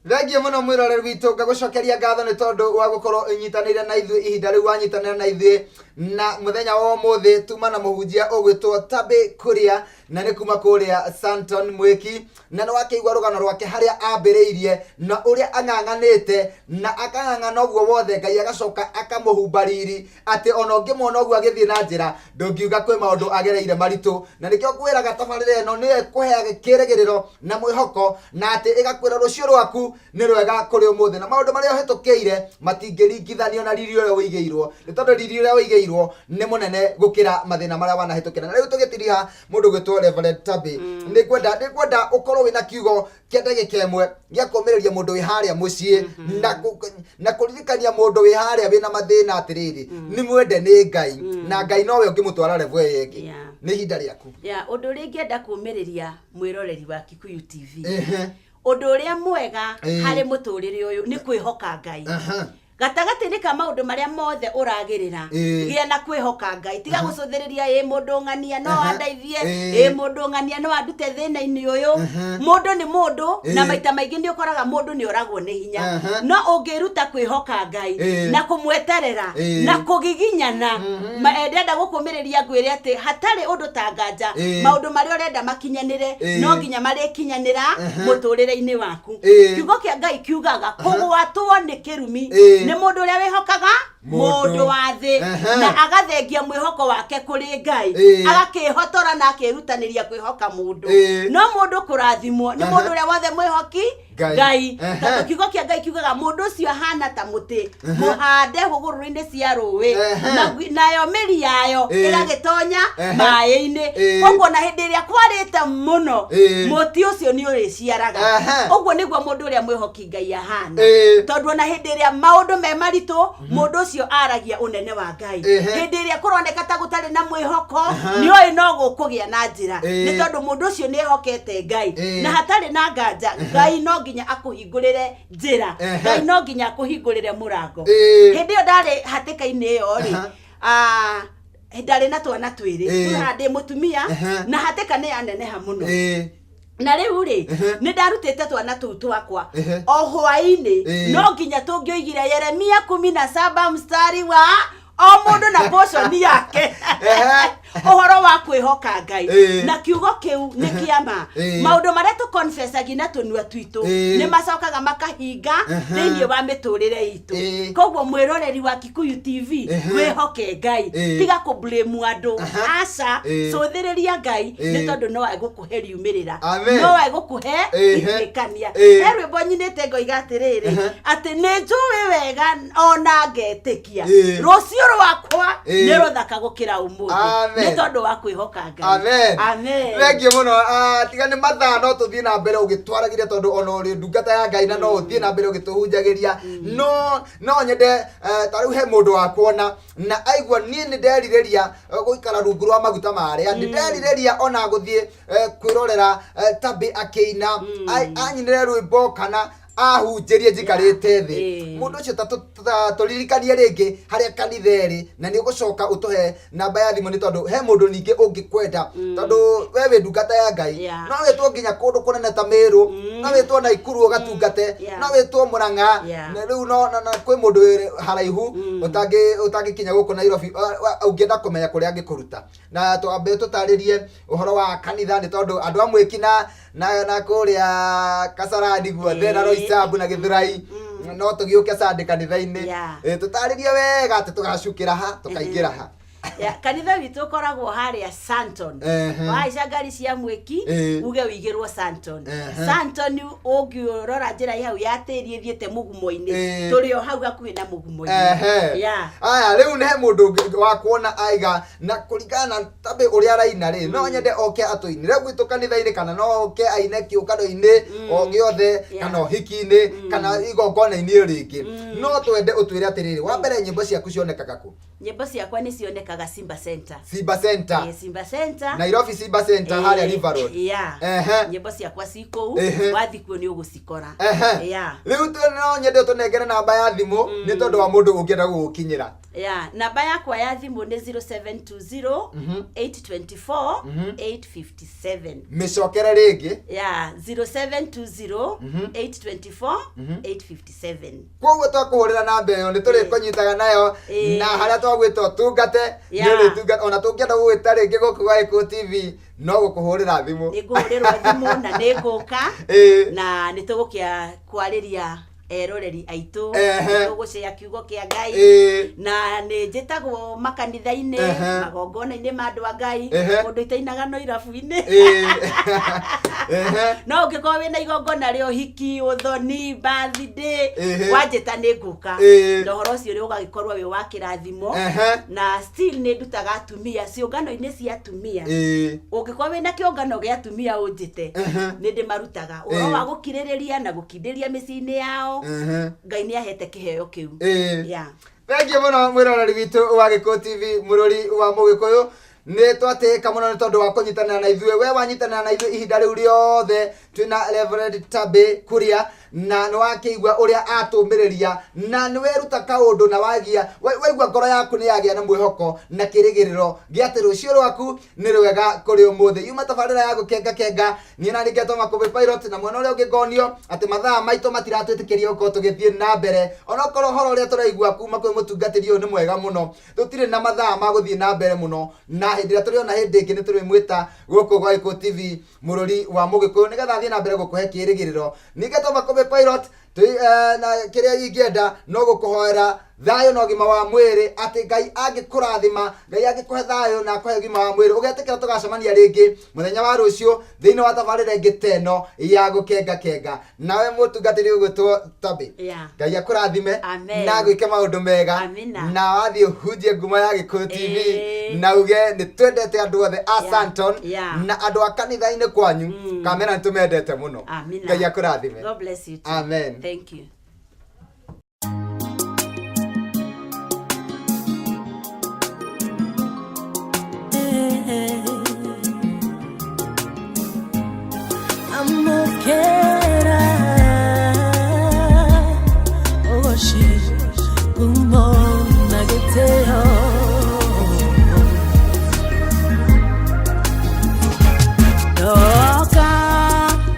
Thengiũ mũno mwĩroreri witũ, ngagũcokeria ngatho nĩ tondũ wa gũkorwo ũnyitanĩire na ithuĩ ihinda rĩu wanyitanĩra na ithuĩ na mũthenya wa ũmũthĩ. Tuma na mũhunjia ũgwĩtwo Tabby Kuria, na nĩ kuma kũrĩa Santon Mwĩki, na nĩ wakĩigua rũgano rwake harĩa ambĩrĩirie na ũrĩa ang'ang'anĩte na akang'ang'ana ũguo wothe, Ngai agacoka akamũhumba riri atĩ ona ũngĩmuona ũguo agĩthiĩ na njĩra ndũngiuga kwĩ maũndũ agereire maritũ. Na nĩkĩo ngwĩraga tabarĩra ĩno nĩyo ĩkũheaga kĩrĩgĩrĩro na mwĩhoko, na atĩ ĩgakwĩra rũciũ rwaku nĩ rwega kũrĩ ũmũthĩ, na maũndũ marĩa ũhĩtũkĩire matingĩringithanio na riri ũrĩa ũigĩirwo, nĩ tondũ riri ũrĩa ũigĩirwo nĩ mũnene gũkĩra mathĩna marĩa wanahĩtũkĩra. Na rĩu tũgĩtiriha mũndũ gwĩtwo Reverend Tabby, nĩ ngwenda ũkorwo wĩna kiugo kĩa ndagĩka ĩmwe gĩa kũmĩrĩria mũndũ wĩ harĩa mũciĩ na kũririkania mũndũ wĩ harĩa wĩna mathĩna atĩrĩrĩ, nĩ mwende nĩ Ngai, na Ngai nowe ũngĩmũtwara level ĩyo ĩngĩ. Nĩ ihinda rĩaku. Ya, ũndũ ũrĩa ingĩenda kũmĩrĩria mwĩroreri wa Kikuyu TV, ũndũ ũrĩa mwega harĩ mũtũrĩre ũyũ nĩ kwĩhoka Ngai. Gatagatĩ-inĩ ka maũndũ marĩa mothe ũragĩrĩra, gĩa na kwĩhoka Ngai. Tiga gũcũthĩrĩria ĩ mũndũ ng'ania no andeithie, ĩ mũndũ ng'ania no andute thĩna-inĩ ũyũ. Mũndũ nĩ mũndũ, na maita maingĩ nĩ ũkoraga mũndũ nĩ oragwo nĩ hinya. No ũngĩruta kwĩhoka Ngai na kũmweterera na kũgiginyana, ndĩrenda gũkũmĩrĩria ngwĩre atĩ hatarĩ ũndũ ta nganja, maũndũ marĩa ũrenda makinyanĩre no nginya marĩkinyanĩra mũtũrĩre-inĩ waku. Kiugo kĩa Ngai kiugaga kũgwatwo nĩ kĩrumi nĩ mũndũ ũrĩa wĩhokaga Mũndũ. Mũndũ wa thĩ na agathengia mwĩhoko wake kũrĩ Ngai, agakĩhotora na akĩrutanĩria kwĩhoka mũndũ. No mũndũ kũrathimwo nĩ mũndũ ũrĩa wothe mwĩhoki Ngai. Ngai, tondũ kiugo kĩa Ngai kiugaga mũndũ ũcio ahana ta mũtĩ mũhande hũgũrũrũ-inĩ cia rũĩ, nayo mĩri yayo ĩgagĩtonya maĩ-inĩ. Koguo na hĩndĩ ĩrĩa kwarĩte mũno, mũtĩ ũcio nĩ ũrĩciaraga. Ũguo nĩguo mũndũ ũrĩa mwĩhoki Ngai ahana, tondũ ona hĩndĩ ĩrĩa maũndũ me maritũ, mũndũ ũcio aragia ũnene wa Ngai. Hĩndĩ ĩrĩa kũroneka ta gũtarĩ na mwĩhoko, nĩ oĩ no gũkũgĩa na njĩra, nĩ tondũ mũndũ ũcio nĩ ehokete Ngai. Na hatarĩ na nganja, Ngai no nginya akũhingũrĩre njĩra. Ngai no nginya akũhingũrĩre mũrango. Hĩndĩ ĩyo ndarĩ hatĩka-inĩ ĩyo rĩ, ndarĩ na twana twĩrĩ. Haha ndĩ mũtumia, na hatĩka nĩ yaneneha mũno. Na rĩu rĩ, nĩ ndarutĩte twana tũu twakwa o hwaĩ-inĩ, no nginya tũngĩoigire Yeremia 17 mstari wa o mũndũ na portion yake, ũhoro wa kwĩhoka Ngai. Na kiugo kĩu nĩ kĩama. Maũndũ marĩa tũconfessagia na tũnua twitũ nĩ macokaga makahinga thĩinĩ wa mĩtũrĩre itũ. Koguo mwĩroreri wa Kikuyu TV, wĩhoke Ngai. Tiga kũ blame andũ. Aca, cũthĩrĩria Ngai, nĩ tondũ no egũkũhe riumĩrĩra. Amen. No egũkũhe ituĩkania. He rwĩmbo nyinĩte ngoiga atĩrĩrĩ, atĩ nĩ njũĩ wega ona ngetĩkia, rũciũ rwakwa nĩ rũthaka gũkĩra ũmũthĩ, Amen. nĩ tondũ wa kwĩhoka Ngai. Amen. Amen. Thengiũ mũno. Tiga nĩ mathaa no tũthiĩ na mbere ũgĩtwaragĩria, tondũ ona ũrĩ ndungata ya Ngai na no ũthiĩ na mbere ũgĩtũhunjagĩria, no nyende ta rĩu he mũndũ wa kuona na aigua niĩ nĩ nderirĩria gũikara rungu rwa maguta marĩa, nĩ nderirĩria ona gũthiĩ kwĩrorera Tabby akĩina, anyinĩre rwĩmbo kana ahunjĩrie njikarĩte thĩ. Mũndũ ũcio ta tũririkanie rĩngĩ harĩa kanitha ĩrĩ, na nĩ ũgũcoka ũtũhe namba ya thimũ, nĩ tondũ he mũndũ ningĩ ũngĩkwenda, tondũ we wĩ ndungata ya Ngai. No wĩtwo nginya kũndũ kũnene ta Meru, no wĩtwo Naikuru ũgatungate, no wĩtwo Murang'a. Na rĩu no na kwĩ mũndũ wĩ haraihu ũtangĩkinya gũkũ Nairobi, ũngĩenda kũmenya kũrĩa angĩkũruta. Na twambe tũtarĩrie ũhoro wa kanitha, nĩ tondũ andũ a Mwĩki na kũrĩa Kasarani guothe na Roysambu na Gĩthũrai, no tũgĩũke Sunday kanitha-inĩ. Tũtarĩrie wega atĩ tũgacukĩra ha, tũkaingĩra ha. Ya, kanitha witũ ũkoragwo harĩa Santon. Wahaica ngari cia mwĩki uge wĩigĩrwo Santon. Santon ũngĩrora njĩra ĩ hau ya tĩri ĩthiĩte mũgumo-inĩ, tũrĩ o hau hakuhĩ na mũgumo-inĩ. Ya. Aya, rĩu nĩ he mũndũ ũngĩ wa kuona aiga na kũringana na Tabĩ ũrĩa araina rĩ, no nyende oke atũinĩre gwitũ kanitha-inĩ, kana no oke aine kĩũngano-inĩ o gĩothe, kana ũhiki-inĩ, kana igongona-inĩ rĩngĩ. No twende ũtwĩre atĩrĩrĩ, wa mbere, nyĩmbo ciaku cionekaga kũ? Nyĩmbo ciakwa nĩ cionekaga Simba Center. Simba Center. Simba Center. Nairobi Simba Center, harĩa River Road. Nyĩmbo ciakwa ci kũu. Wathiĩ kuo nĩ ũgũcikora. Rĩu no nyende ũtũnengere namba ya thimũ nĩ tondũ wa mũndũ ũngĩenda gũgũkinyĩra. Ya, namba yakwa ya thimũ nĩ 0720 824 857. Mĩcokere rĩngĩ. Ya, 0720 824 857. Koguo twakũhũrĩra namba ĩyo nĩ tũrĩkũnyitaga nayo na harĩa twagwĩta ũtungate nĩ ũrĩtungata. Ona tũngĩenda gũgwĩta rĩngĩ gũkũ gwa Gĩkũyũ TV, no gũkũhũrĩra thimũ. Nĩ ngũhũrĩrwo thimũ na nĩ ngũka na nĩ tũgũkĩa kwarĩria eroreri aitũ, tũgũcea kiugo kĩa Ngai na nĩ njĩtagwo makanitha-inĩ, magongona-inĩ ma andũ a Ngai, mũndũ itainaga no irabu-inĩ. No ũngĩkorwo wĩna igongona rĩa ũhiki, ũthoni, birthday, wanjĩta nĩ ngũka na ũhoro ũcio nĩ ũgagĩkorwo wĩ wa kĩrathimo. Na still nĩ ndutaga atumia ciũngano-inĩ cia atumia. Ũngĩkorwo wĩna kĩũngano gĩa atumia ũnjĩte, nĩ ndĩmarutaga ũhoro wa gũkirĩrĩria na gũkindĩria mĩciĩ-inĩ yao. Ngai nĩ ahete kĩheo kĩu. Yeah. Thengiũ mũno mwĩroreri witũ wa Gĩkũyũ TV, mũrori wa Mũgĩkũyũ. Nĩ twatĩĩka mũno nĩ tondũ wa kũnyitanĩra na ithuĩ. We wanyitanĩra na ithuĩ ihinda rĩu rĩothe twĩna Reverend Tabĩ Kuria, na nĩ wakĩigua ũrĩa atũmĩrĩria, na nĩ weruta kaũndũ, na wagia waigua ngoro yaku nĩ yagĩa na mwĩhoko na kĩrĩgĩrĩro gĩa atĩ rũciũ rwaku nĩ rwega kũrĩ ũmũthĩ. Yuma tabarĩra ya gũkenga kenga, niĩ na nĩngetwo Makũmbĩ Pilot, na mwena ũrĩa ũngĩ ngonio atĩ mathaa maitũ matiratwĩtĩkĩria gũkorwo tũgĩthiĩ na mbere, onokorwo ũhoro ũrĩa tũraigua kuma kwĩ mũtungatĩri ũyũ nĩ mwega mũno. Tũtirĩ na mathaa ma gũthiĩ na mbere mũno, na hĩndĩ ĩrĩa tũrĩona hĩndĩ ĩngĩ nĩ tũrĩmwĩta gũkũ gwa Gĩkũyũ TV, mũrũri wa Mũgĩkũyũ, nĩgetha athiĩ na mbere gũkũhe kĩrĩgĩrĩro. Nĩngetwo Makũmbĩ Pilot, na kĩrĩa ingĩenda no gũkũhoera thayũ na ũgima wa mwĩrĩ, atĩ Ngai angĩkũrathima, Ngai angĩkũhe thayũ na akũhe ũgima wa mwĩrĩ, ũgetĩkĩra tũgacemania rĩngĩ mũthenya wa rũciũ thĩinĩ wa tabarĩra ĩngĩ ta ĩno ya gũkenga kenga. Nawe mũtungatĩri ũgwĩtwo Tabĩ, Ngai akũrathime Amen. na agwĩke maũndũ mega. Amina. Na wathiĩ ũhunjie ngumo ya Gĩkũyũ TV na uge nĩ twendete andũ othe a Santon na andũ a kanitha-inĩ kwanyu, kamera nĩ tũmendete mũno. Amina. Ngai akũrathime. God bless you too. Amen. Thank you. Amokera ogoshi kumona geteo Ndoka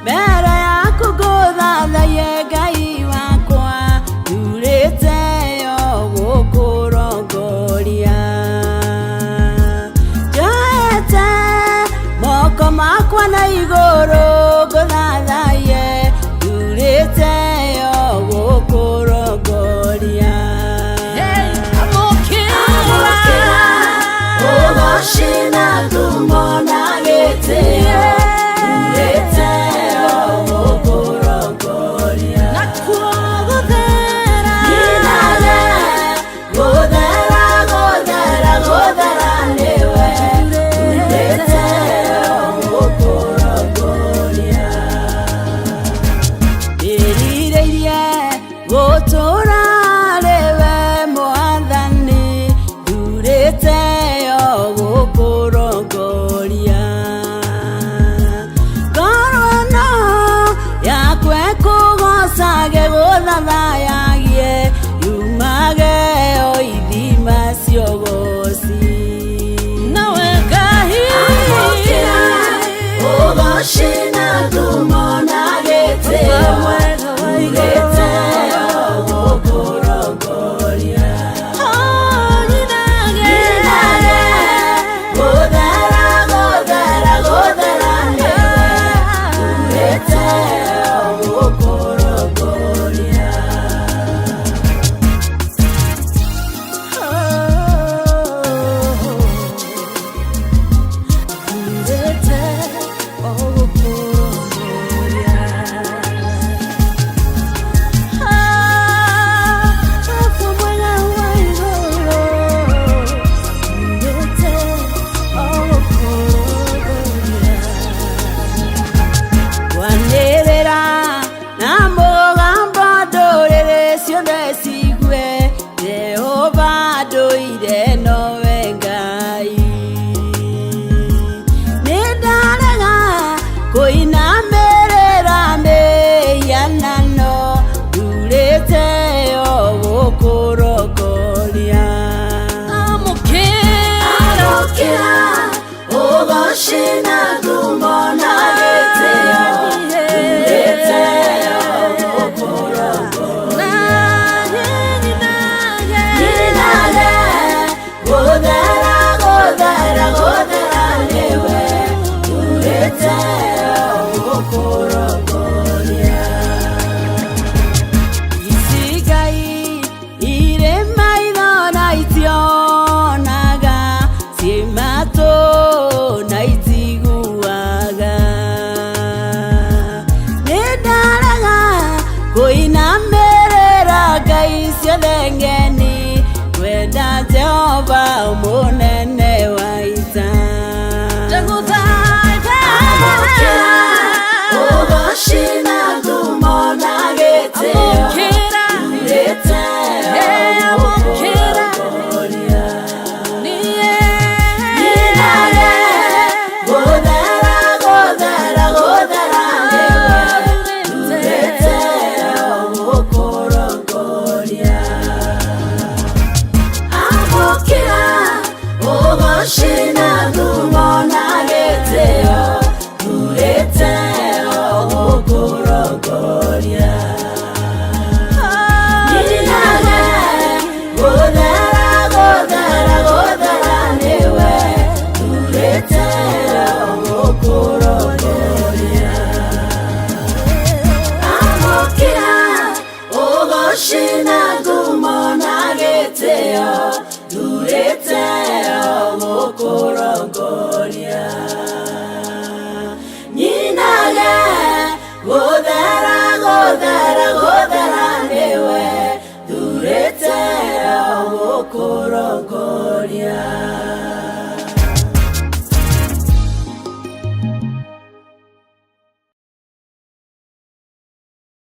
mbere yaku ngũthathaye Ngai wakwa, ndurĩte yo gũkũrongoria. Njoete moko makwa na igũrũ ngũthathaye, ndurĩte yo gũkũrongoria. Amũkĩra ũgoci na ngumo na gĩtĩo, ndurĩte yo gũkũrongoria. Nyinage gũthera gũthera gũthera nĩwe, ndurĩte yo gũkũrongoria. Ndĩrirĩirie gũtũũra rĩwe Mwathani, ndurĩte yo gũkũrongoria. Ngoro ĩno yakwa ĩkũgoocage gũthathayagie, yumage o ithima cia ũgooci. Amũkĩra ũgooci na ngumo na gĩtĩo, ndurĩte yo gũkũrongoria. cigue Jehova ndũire nowe Ngai. Nĩ ndarega kũinamĩrĩra mĩhianano ndurĩte o gũkũrongoria. Amũkĩra ũgoci na ngumo na gĩtĩo ndurĩte o gũkũrongoria. Nyinage gũthera gũthera gũthera nĩwe ndurĩte o gũkũrongoria. Ici Ngai irĩ maitho na itionaga, ciĩ matũ na itiguaga. Nĩ ndarega kũinamĩrĩra ngai ciothe ng'eni, kwenda Jehova mũnene.